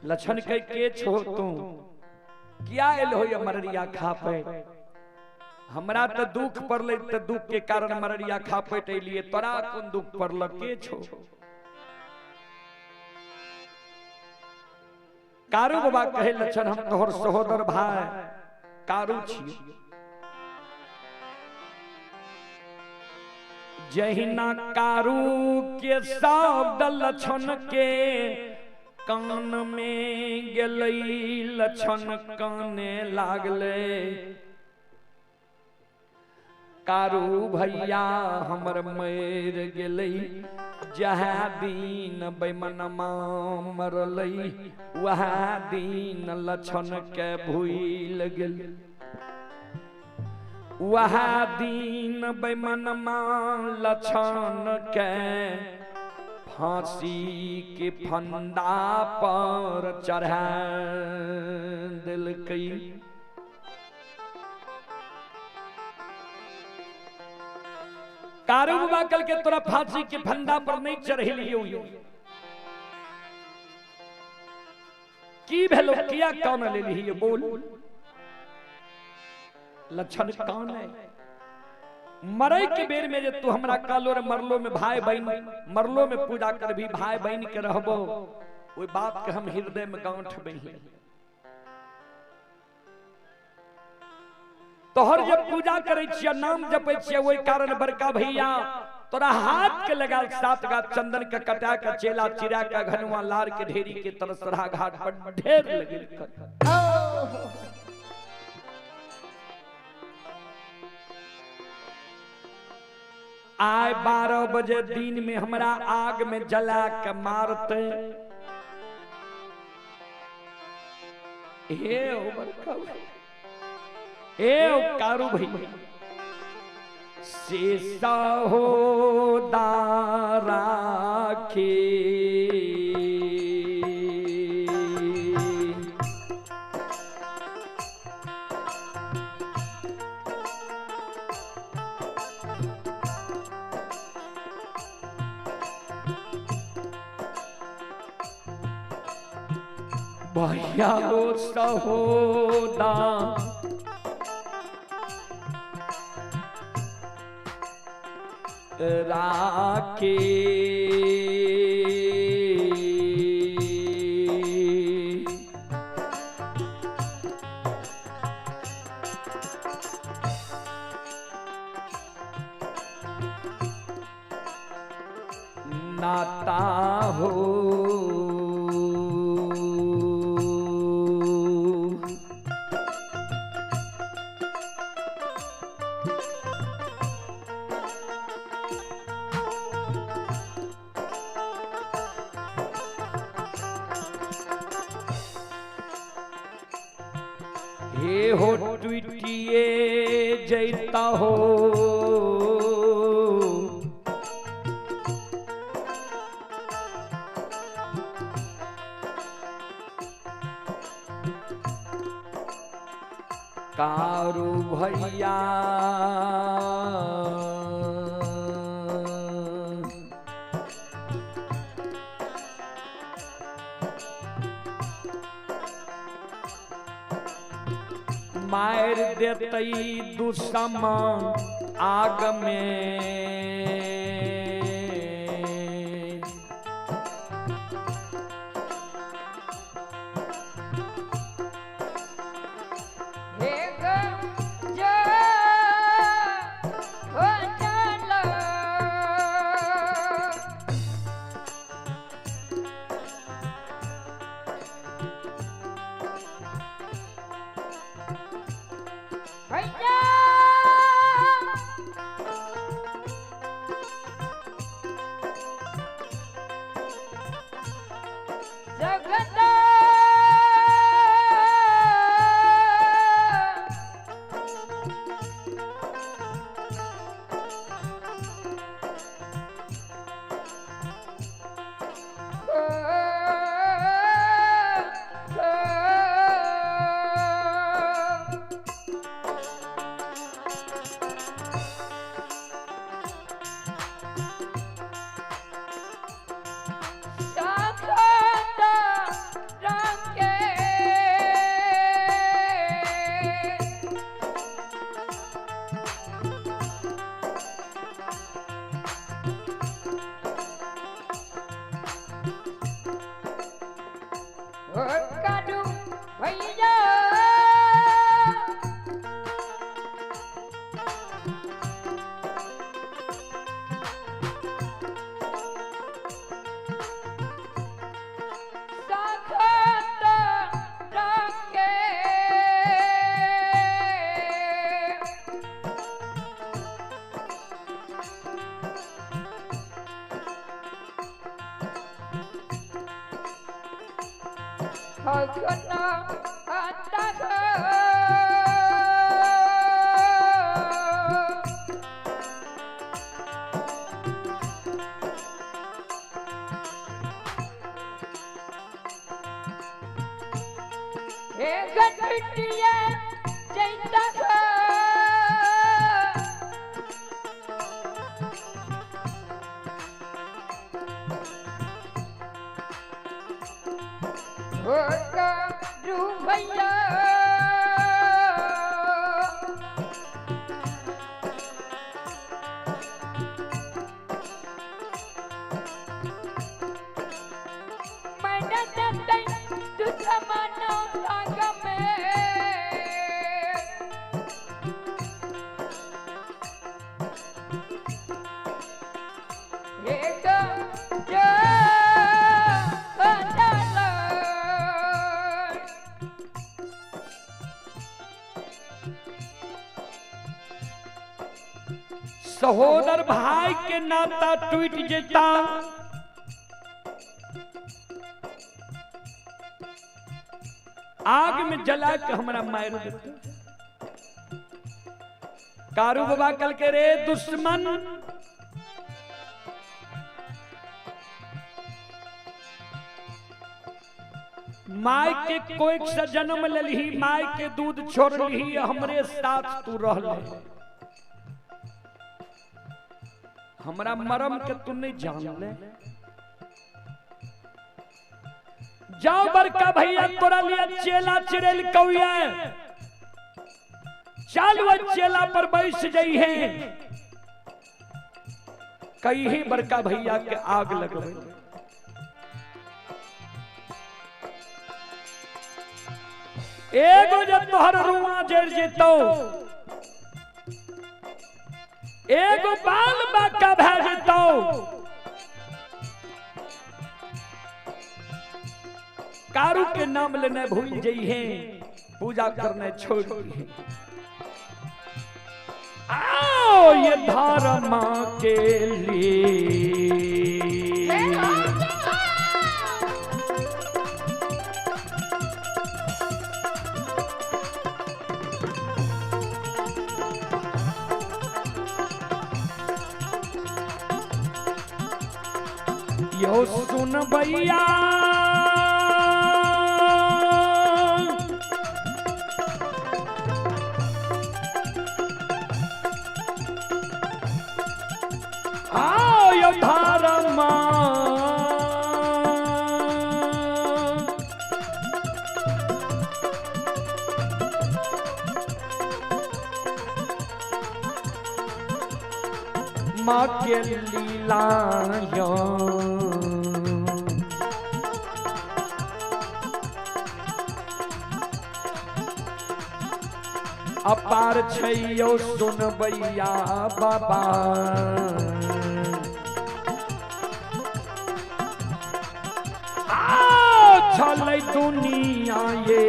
लक्षण के छो तू किया एल हो मररिया खा पे? हमरा तो दुख पड़ले त दुख के कारण मररिया खा पे लिए, तोरा कोन दुख पड़ल के छो? कारू बाबा कहे लक्षण हम तोहर सहोदर भाई कारू छी। जहिना कारू के शब्द लक्षण के कान में गेलै, लक्षण काने लागले। कारू भैया हमर मर गेलै, जहाँ दिन बेमनमा मरलै वह दिन लक्षण के भूल गेल। वह दिन बेमनमा लक्षण के फांसी के फंदा पर चढ़ा देलकै। कारू बाबा कल के तोरा फांसी के फंदा पर नहीं चढ़ेलियो, की भेलो किया कान लेलियो बोल? लक्षण कान है मरे के बेर में जे तू हमरा कालो रे मरलो में भाई बहन मरलो में पूजा कर भी भाई बहन के रहबो, ओई बात के हम हृदय में गांठ बही। तोहर जब पूजा करे छियै, नाम जपै छियै, ओहि कारण बड़का भैया तोरा हाथ के लगाल सात गात चंदन के कटा के चेला चिरा के घनुआ लार के ढेरी के तरसरा घाट पर ढेर लगेल। आय 12 बजे दिन में हमरा आग में जला के मारते। हे ओ बड़का ए कारू भैया से हो दाराखे भैया हो सहोदा राखे। नाता हो हे हो टूटिए जैता हो कारू भैया मार देतई दुश्मन आग में। हे ग भैया जगत भैया साखत रखे खगना अतः हे गणपतिया जैतः भैया सहोदर भाई के नाता टूट जेता, आग में जला के हमरा मार देता। कारू बाबा कल के रे दुश्मन, माय के कोई से जन्म लही, माय के दूध छोड़ ली, हमरे साथ तू रह ले, हमरा मरम के तू नहीं जान ले। जाओ बड़का भैया तोरा लिया चेला चिड़ेल कौया, चल वो चेला पर बैस जाई है, कहीं ही बड़का भैया के आग लगवे। एगो जब तोहर रुआ जर जेतो, एगो बाल बाका भै जेतो, कारू के नाम लेने भूल जाइए, पूजा करने छोड़ दिए। आओ ये धर्म के लिए यो सुन भैया, आओ यो धर्म माँ के लीला यो अपार छैयो सुन भैया बाबा, आओ छलै दुनिया ये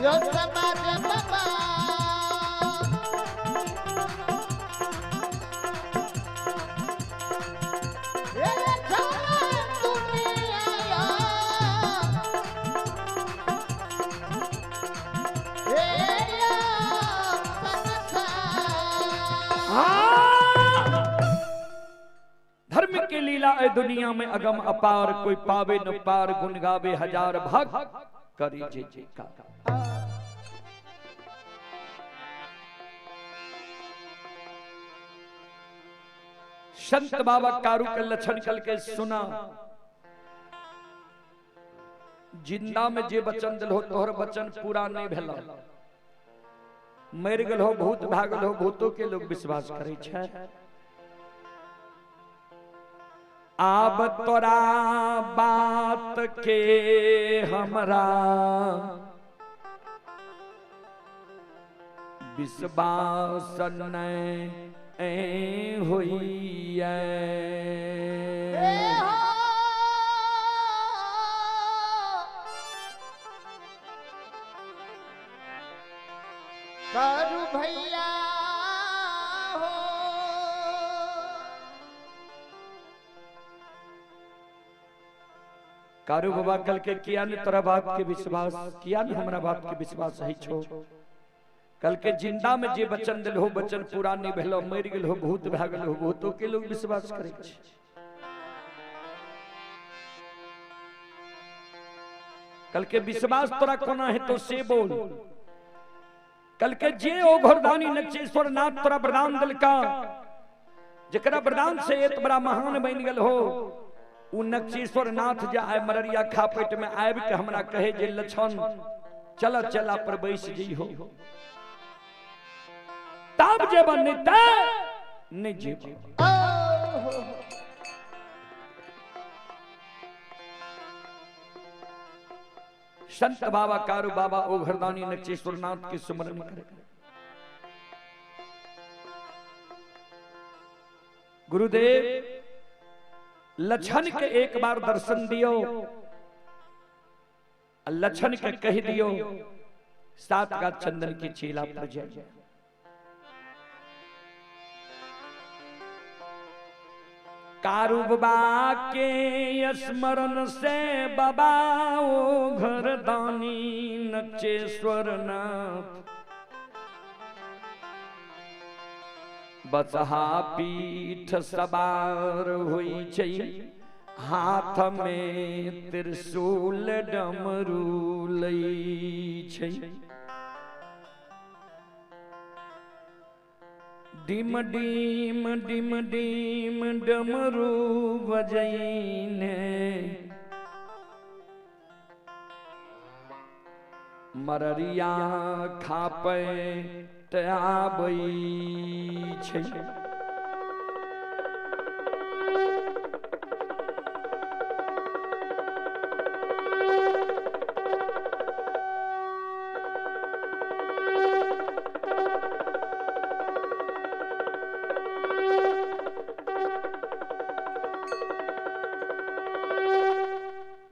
यो समाज बाबा। ए सारा दुनिया ए यो संसार। हाँ! धर्म की लीला है दुनिया में अगम अपार, कोई पावे न पार, गुण गावे हजार भक्त करी जे जे का। संत बाबा कारू के लक्षण कल के सुना, जिंदा में जे बचन दिल हो तोहर बचन पूरा नहीं भेल, मर गेल हो भूत भागल हो, भूतों के लोग विश्वास करे छै। आब तोरा बात के हमरा विश्वास नहीं होइए। ए हो करू भैया हो। कारू बाबा कल के किया ने तोरा बात के विश्वास, किया ने हमरा बात के विश्वास है छो। कल के जिंदा में जे बचन दिल हो बचन पूरा नहीं भेलो, मर गेल हो भूत भागल हो, भूतों के लोग विश्वास करे छै। कल के विश्वास तोरा कोना है तो से बोल। कल के जे ओ घरदानी नक्षेश्वर नाथ तोरा वरदान दिलका, जकरा वरदान से एत बड़ा महान बन गेल हो, उ नक्षेश्वर नाथ जे आय मररिया खापेट में आबि के हमरा कहे जे लक्षण चल चला पर बैस जी हो, तब जेब नहीं त नहीं जेब। संत बाबा कारू बाबा ओ घरदानी नक्षेश्वर नाथ के स्मरण करे। गुरुदेव लक्षण के एक बार दर्शन दियो, लक्षण के कह दियो सात का चंदन की चीला पर जाए। कारू बाबा के स्मरण से बाबा ओ घरदानी नक्षेश्वर नाथ बसहा पीठ सवार हुई छै, हाथ में त्रिशूल डमरू लै छै। डिम डिम डिम डिम डमरू बजैने मररिया खापै आबै छै।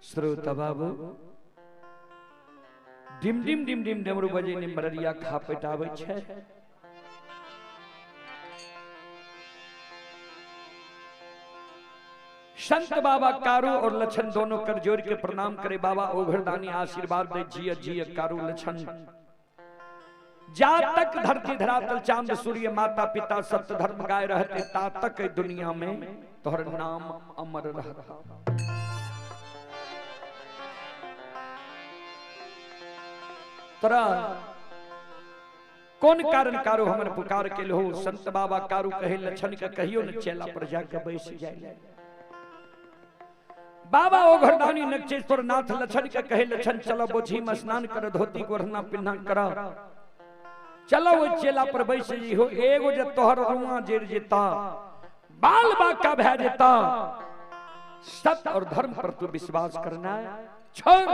श्रोता बाबू डिम डिम डिम डिम डमरू बजैने मररिया खापैत आबै छै। संत बाबा कारू और लक्षण दोनों कर जोड़ के प्रणाम करे। बाबा ओघरदानी आशीर्वाद दे, जिय जिय कारू लक्षण। जा तक धरती धरातल चांद सूर्य माता पिता सत्य धर्म गाय रहते, ता तक दुनिया में तोहर नाम अमर रहता। तोरा कौन कारण कारू हमर पुकार के लो? संत बाबा कारू कहे लक्षण के कहियो न चेला पर जाके बैस जाए। बाबा ओ घरदानी नक्षेश्वर नाथ लक्षण के कहे लक्षण चलो बोझी में स्नान कर, धोती गोरना पिन्हा कर, चलो वो चेला पर बैस जी हो। एगो जे तोहर रुआ जेर जेता, बाल बाका भै जेता, सत्य और धर्म पर तू विश्वास करना छोड़।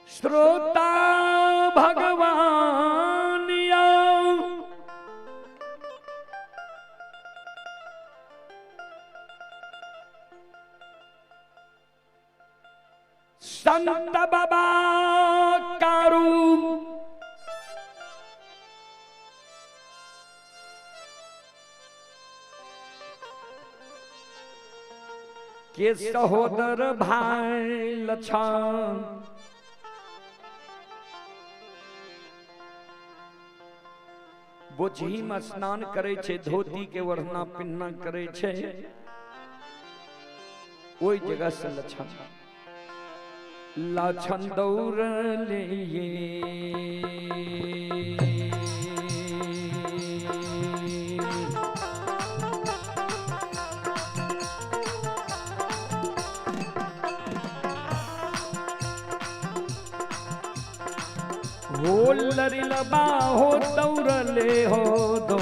श्रोता भगवान संत बाबा कारू के सहोदर भाई लछन बोझी में स्नान करे छे, धोती के ओढ़ना पिन्ना करे छे, ओई जगह से लछन लछन दौड़ ले। हो लरिलबा हो दौड़ले हो दो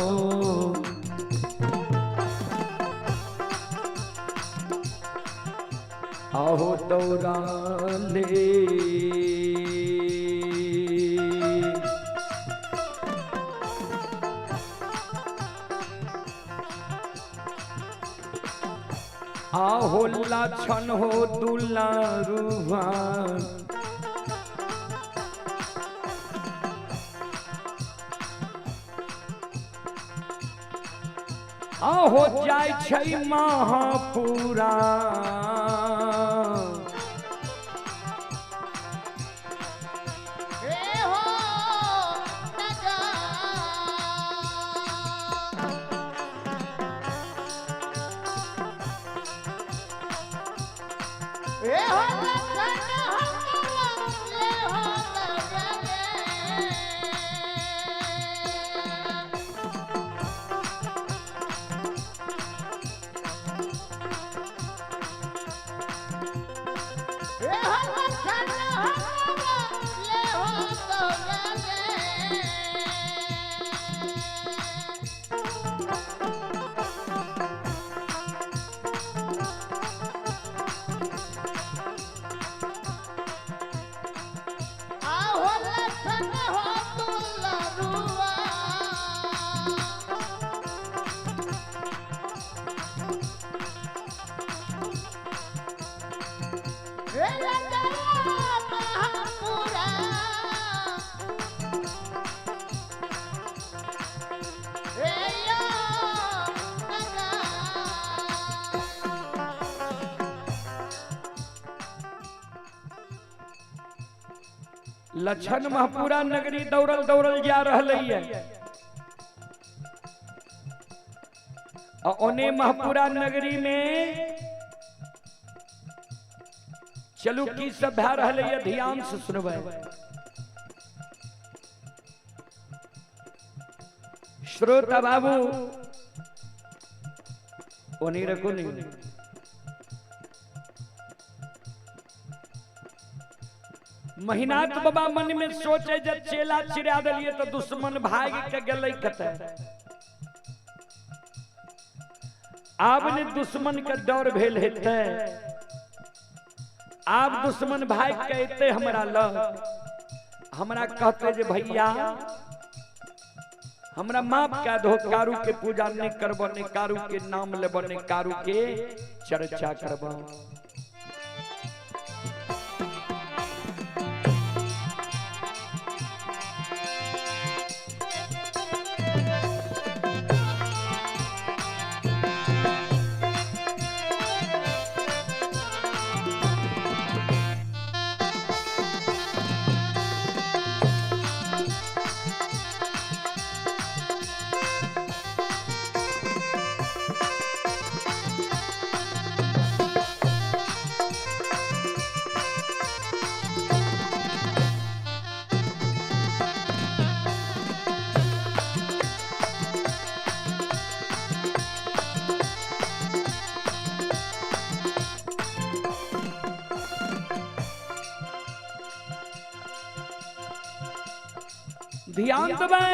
आहो दौड़ले। आहो लछन हो दुलारुआ आहो जाय छै महापुरा लछन महपुरा नगरी दौड़ल दौड़ल जा रहलै है और ओने महपुरा नगरी में चलू की सब भए रहलै है, ध्यान से सुनबै। श्रोता बाबू ओने रखो नहीं, महिनाथ बाबा मन में सोचे जब चेला चिड़ा दिलिए तो दुश्मन भाग के गेलै कतै। आब ने दुश्मन के डर भेल हेतै, आब दुश्मन भाग के एतै हमरा लग, हमरा कहते जे भैया हमरा माफ कए दहो, कारू के पूजा नहीं करबो, नहीं कारू के नाम लेबो, नहीं कारू के चर्चा करबो। ध्यान देबै,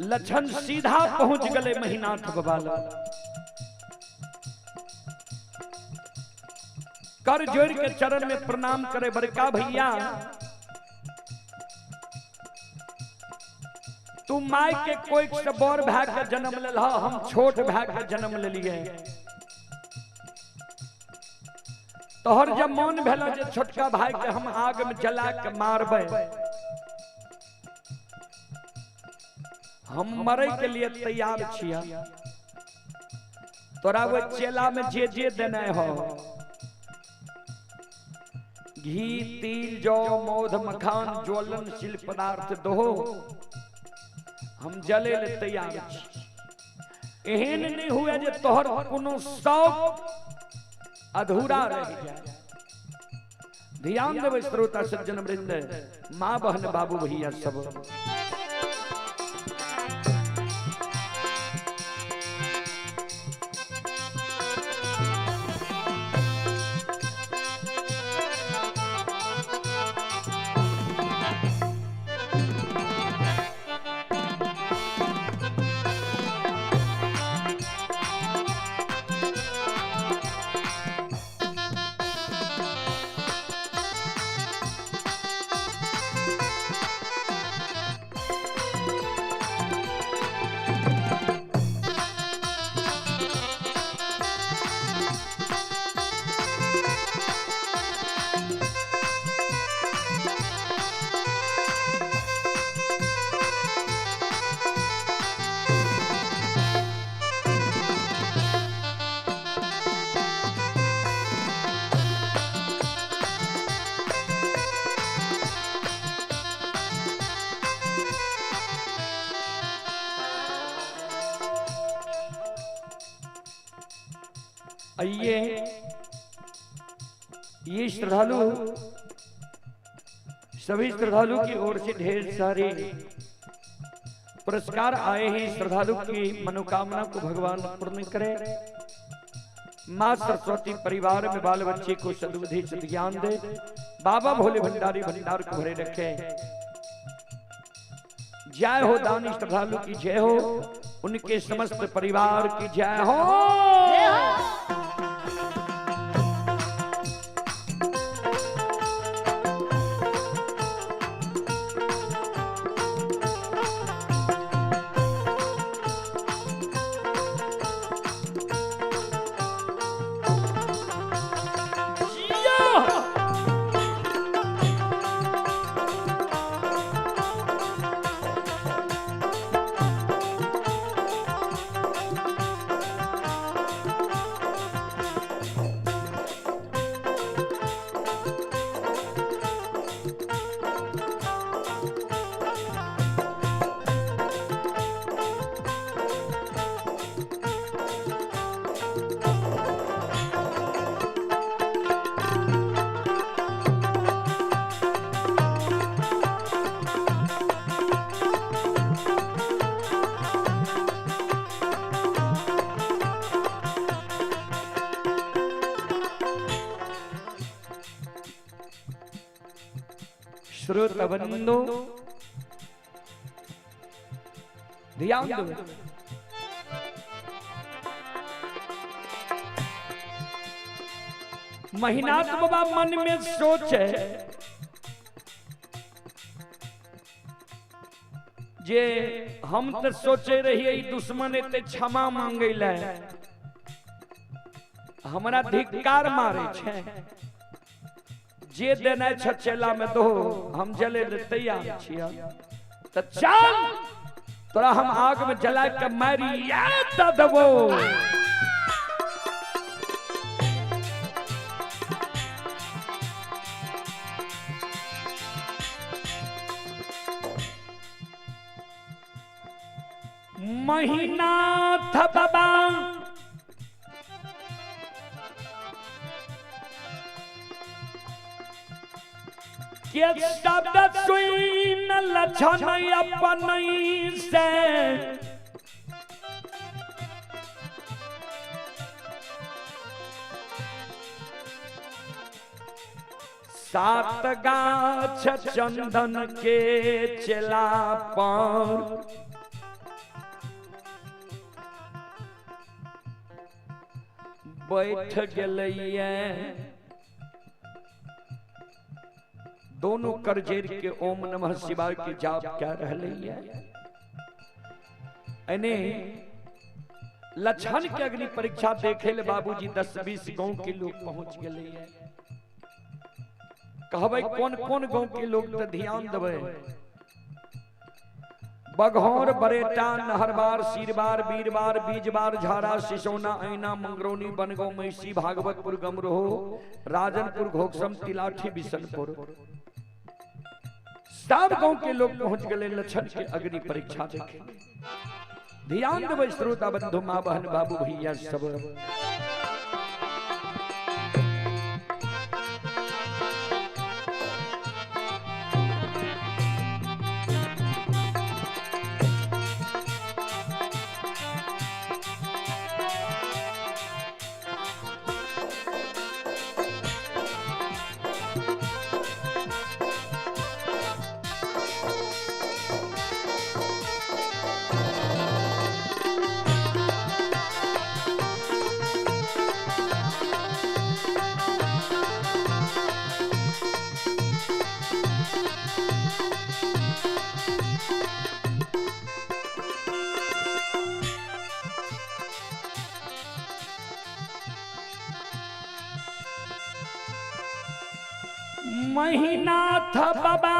लछन सीधा पहुंच गए महिनाथ बाबा लग, कर जोड़ के चरण में प्रणाम करे, बड़का भैया तू my के कोई से बड़ भाई के जन्म लेल, हम छोट भाई के जन्म लेलिए। तोहर जब मन भेल जे छोटका भाई के हम आग में जला के मारबै, हम मरे के लिए तैयार छिया। तोरा वो चेला में जे जे देने हो, घी तिल जौ मौध मखान ज्वलनशील पदार्थ दो, हम जले ले तैयार छी। एहन नहीं हुए जे तोहर कोनो शौक अधूरा रह जाए। ध्यान देवे श्रोता सज्जन वृंद, माँ बहन बाबू भैया सब। आइए ये श्रद्धालु, सभी श्रद्धालु की ओर से ढेर सारे पुरस्कार आए हैं। श्रद्धालु की मनोकामना को भगवान पूर्ण करे। माँ सरस्वती परिवार में बाल बच्चे को सद्बुद्धि सद्ज्ञान दे। बाबा भोले भंडारी भंडार को भरे रखे। जय हो दानी श्रद्धालु की जय हो, उनके समस्त परिवार की जय हो। श्रोता बंधु ध्यान दो। महिनाथ बाबा मन में सोचे जे हम तो सोचे रहिए दुश्मन एते क्षमा मांगे ले, हमरा धिक्कार मारे छे, जे देना छ चेला में दो, हम जले ले तैयार छिया। तो चल तोरा हम आग में जला के मारी याद देबो। महिनाथ बाबा के शब्द सुन लक्षण अपन से, सात गाछ चंदन के चेला पर बैठ गेलैये। दोनों करजेर के ओम नमः शिवाय के जाप क्या रहलैये। एने लक्षण के अग्नि परीक्षा देखे ले बाबूजी 10-20 गांव के लोग पहुंच गए। कहबै कौन कौन गांव के लोग तो ध्यान देबै। बघौर, बरेटा, नहरबार, सीरबार, बीरबार, बीजबार, झारा, सिसोना, ऐना, मंगरौनी, बनगांव, मैसी, भागवतपुर, गमरोह, राजनपुर, घोकसम, तिलाठी, बिशनपुर, सब गांव के लोग पहुंच गए लक्षण के अग्नि परीक्षा देखे। ध्यान देबै श्रोता बंधु, माँ बहन, बाबू भैया सब। महिनाथ बाबा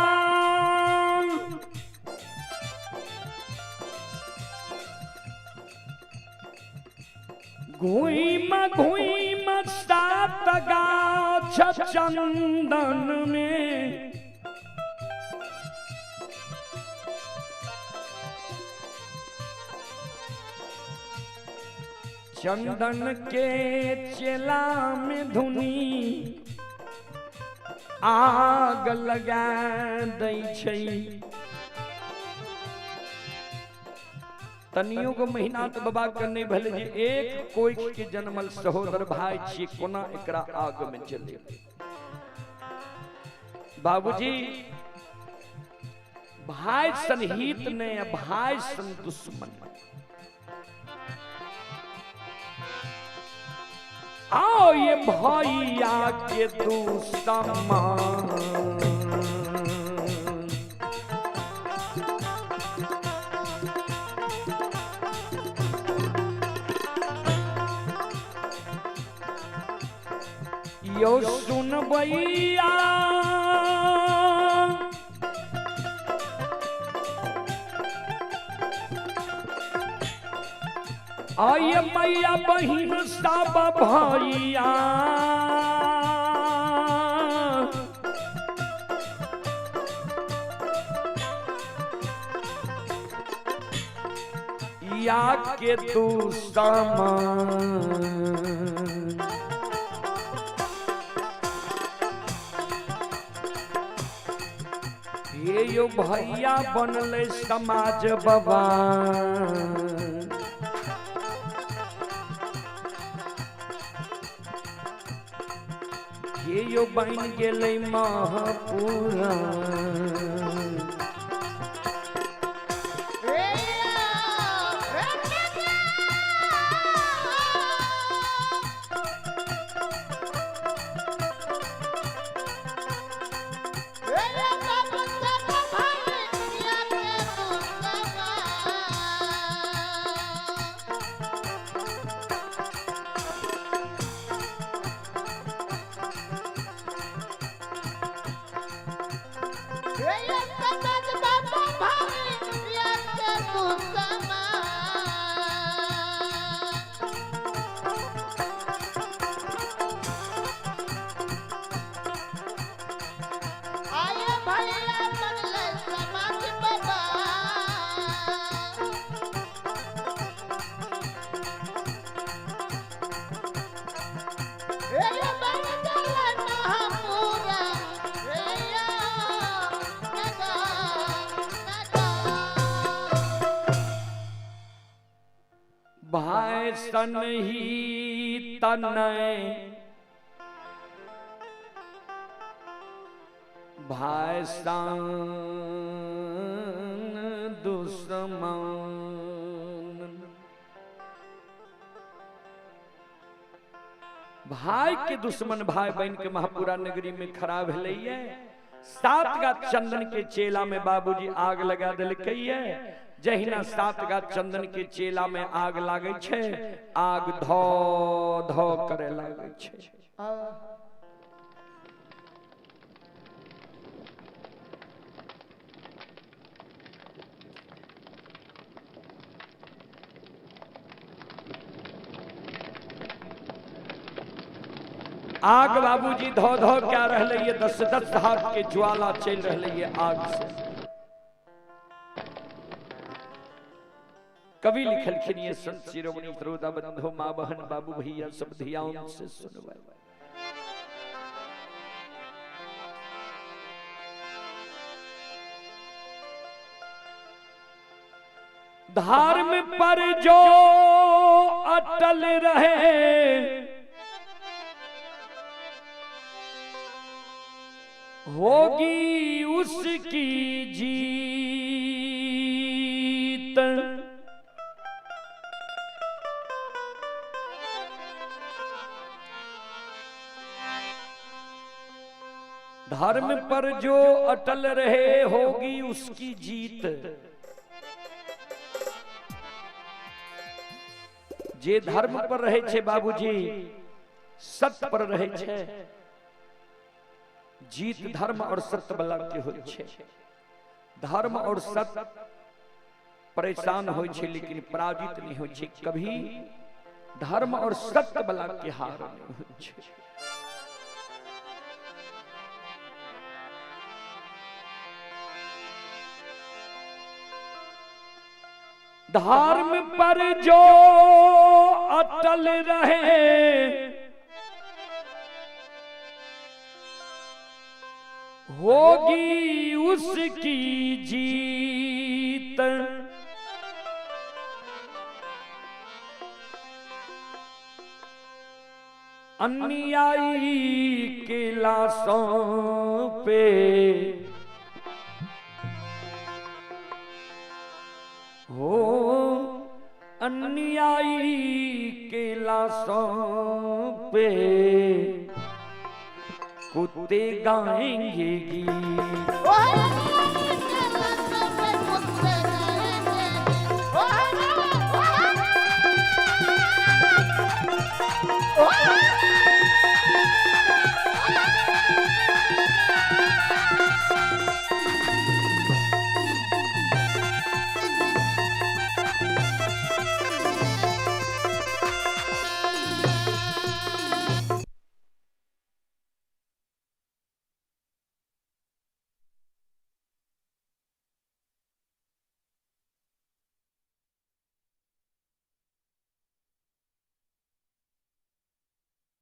घुइम घुइम सात गाछ चंदन में चंदन के चेला में धुनी आग लगा दै छै। तनियो को महिनाथ बाबा के नहीं भेलै जे एक कोइख के जन्मल सहोदर भाई छी कोना एकरा आग में चले। बाबूजी भाई सन हित ने भाई सन दुश्मन। आओ ये भैया के दुश्मन यो सुनबैया आय मैया बहिन सब भैया या के दुश्मन। ये यो भैया बनले समाज बाबा ये यो बन गेलै महापुरा। भाई सन ही तनय भाई सन दुश्मन। भाई के दुश्मन भाई बहन के महापुरा नगरी में खड़ा भेलैये। सात गा चंदन के चेला में बाबूजी आग लगा दिलकैये। जहिना 7 गाछ चंदन के चेला में आग लागै छै, आग धो धो करे लागै छै। आग बाबूजी धो धो क्या रहले ये 10-10 हाथ के ज्वाला चल रहले ये आग से। कवि लिखलखिन ये संत शिरोमणि श्रोता बंधु माँ बहन बाबू भैया सब ध्यान से सुनबै। धर्म पर जो अटल रहे होगी उसकी जीत। धर्म पर जो अटल रहे होगी उसकी जीत। जे धर्म पर रहे छे बाबूजी, सत्य पर रहे छे, जीत धर्म और सत्य बला के होय छे। धर्म और सत्य परेशान होय छे लेकिन पराजित नहीं होय छे। कभी धर्म और सत्य बला के हार नहीं होय छे। धर्म पर जो अटल रहे होगी उसकी जीत। अन्यायी के लाशों पे हो, अन्यायी के लाशों पे कुत्ते गाएंगे गीत।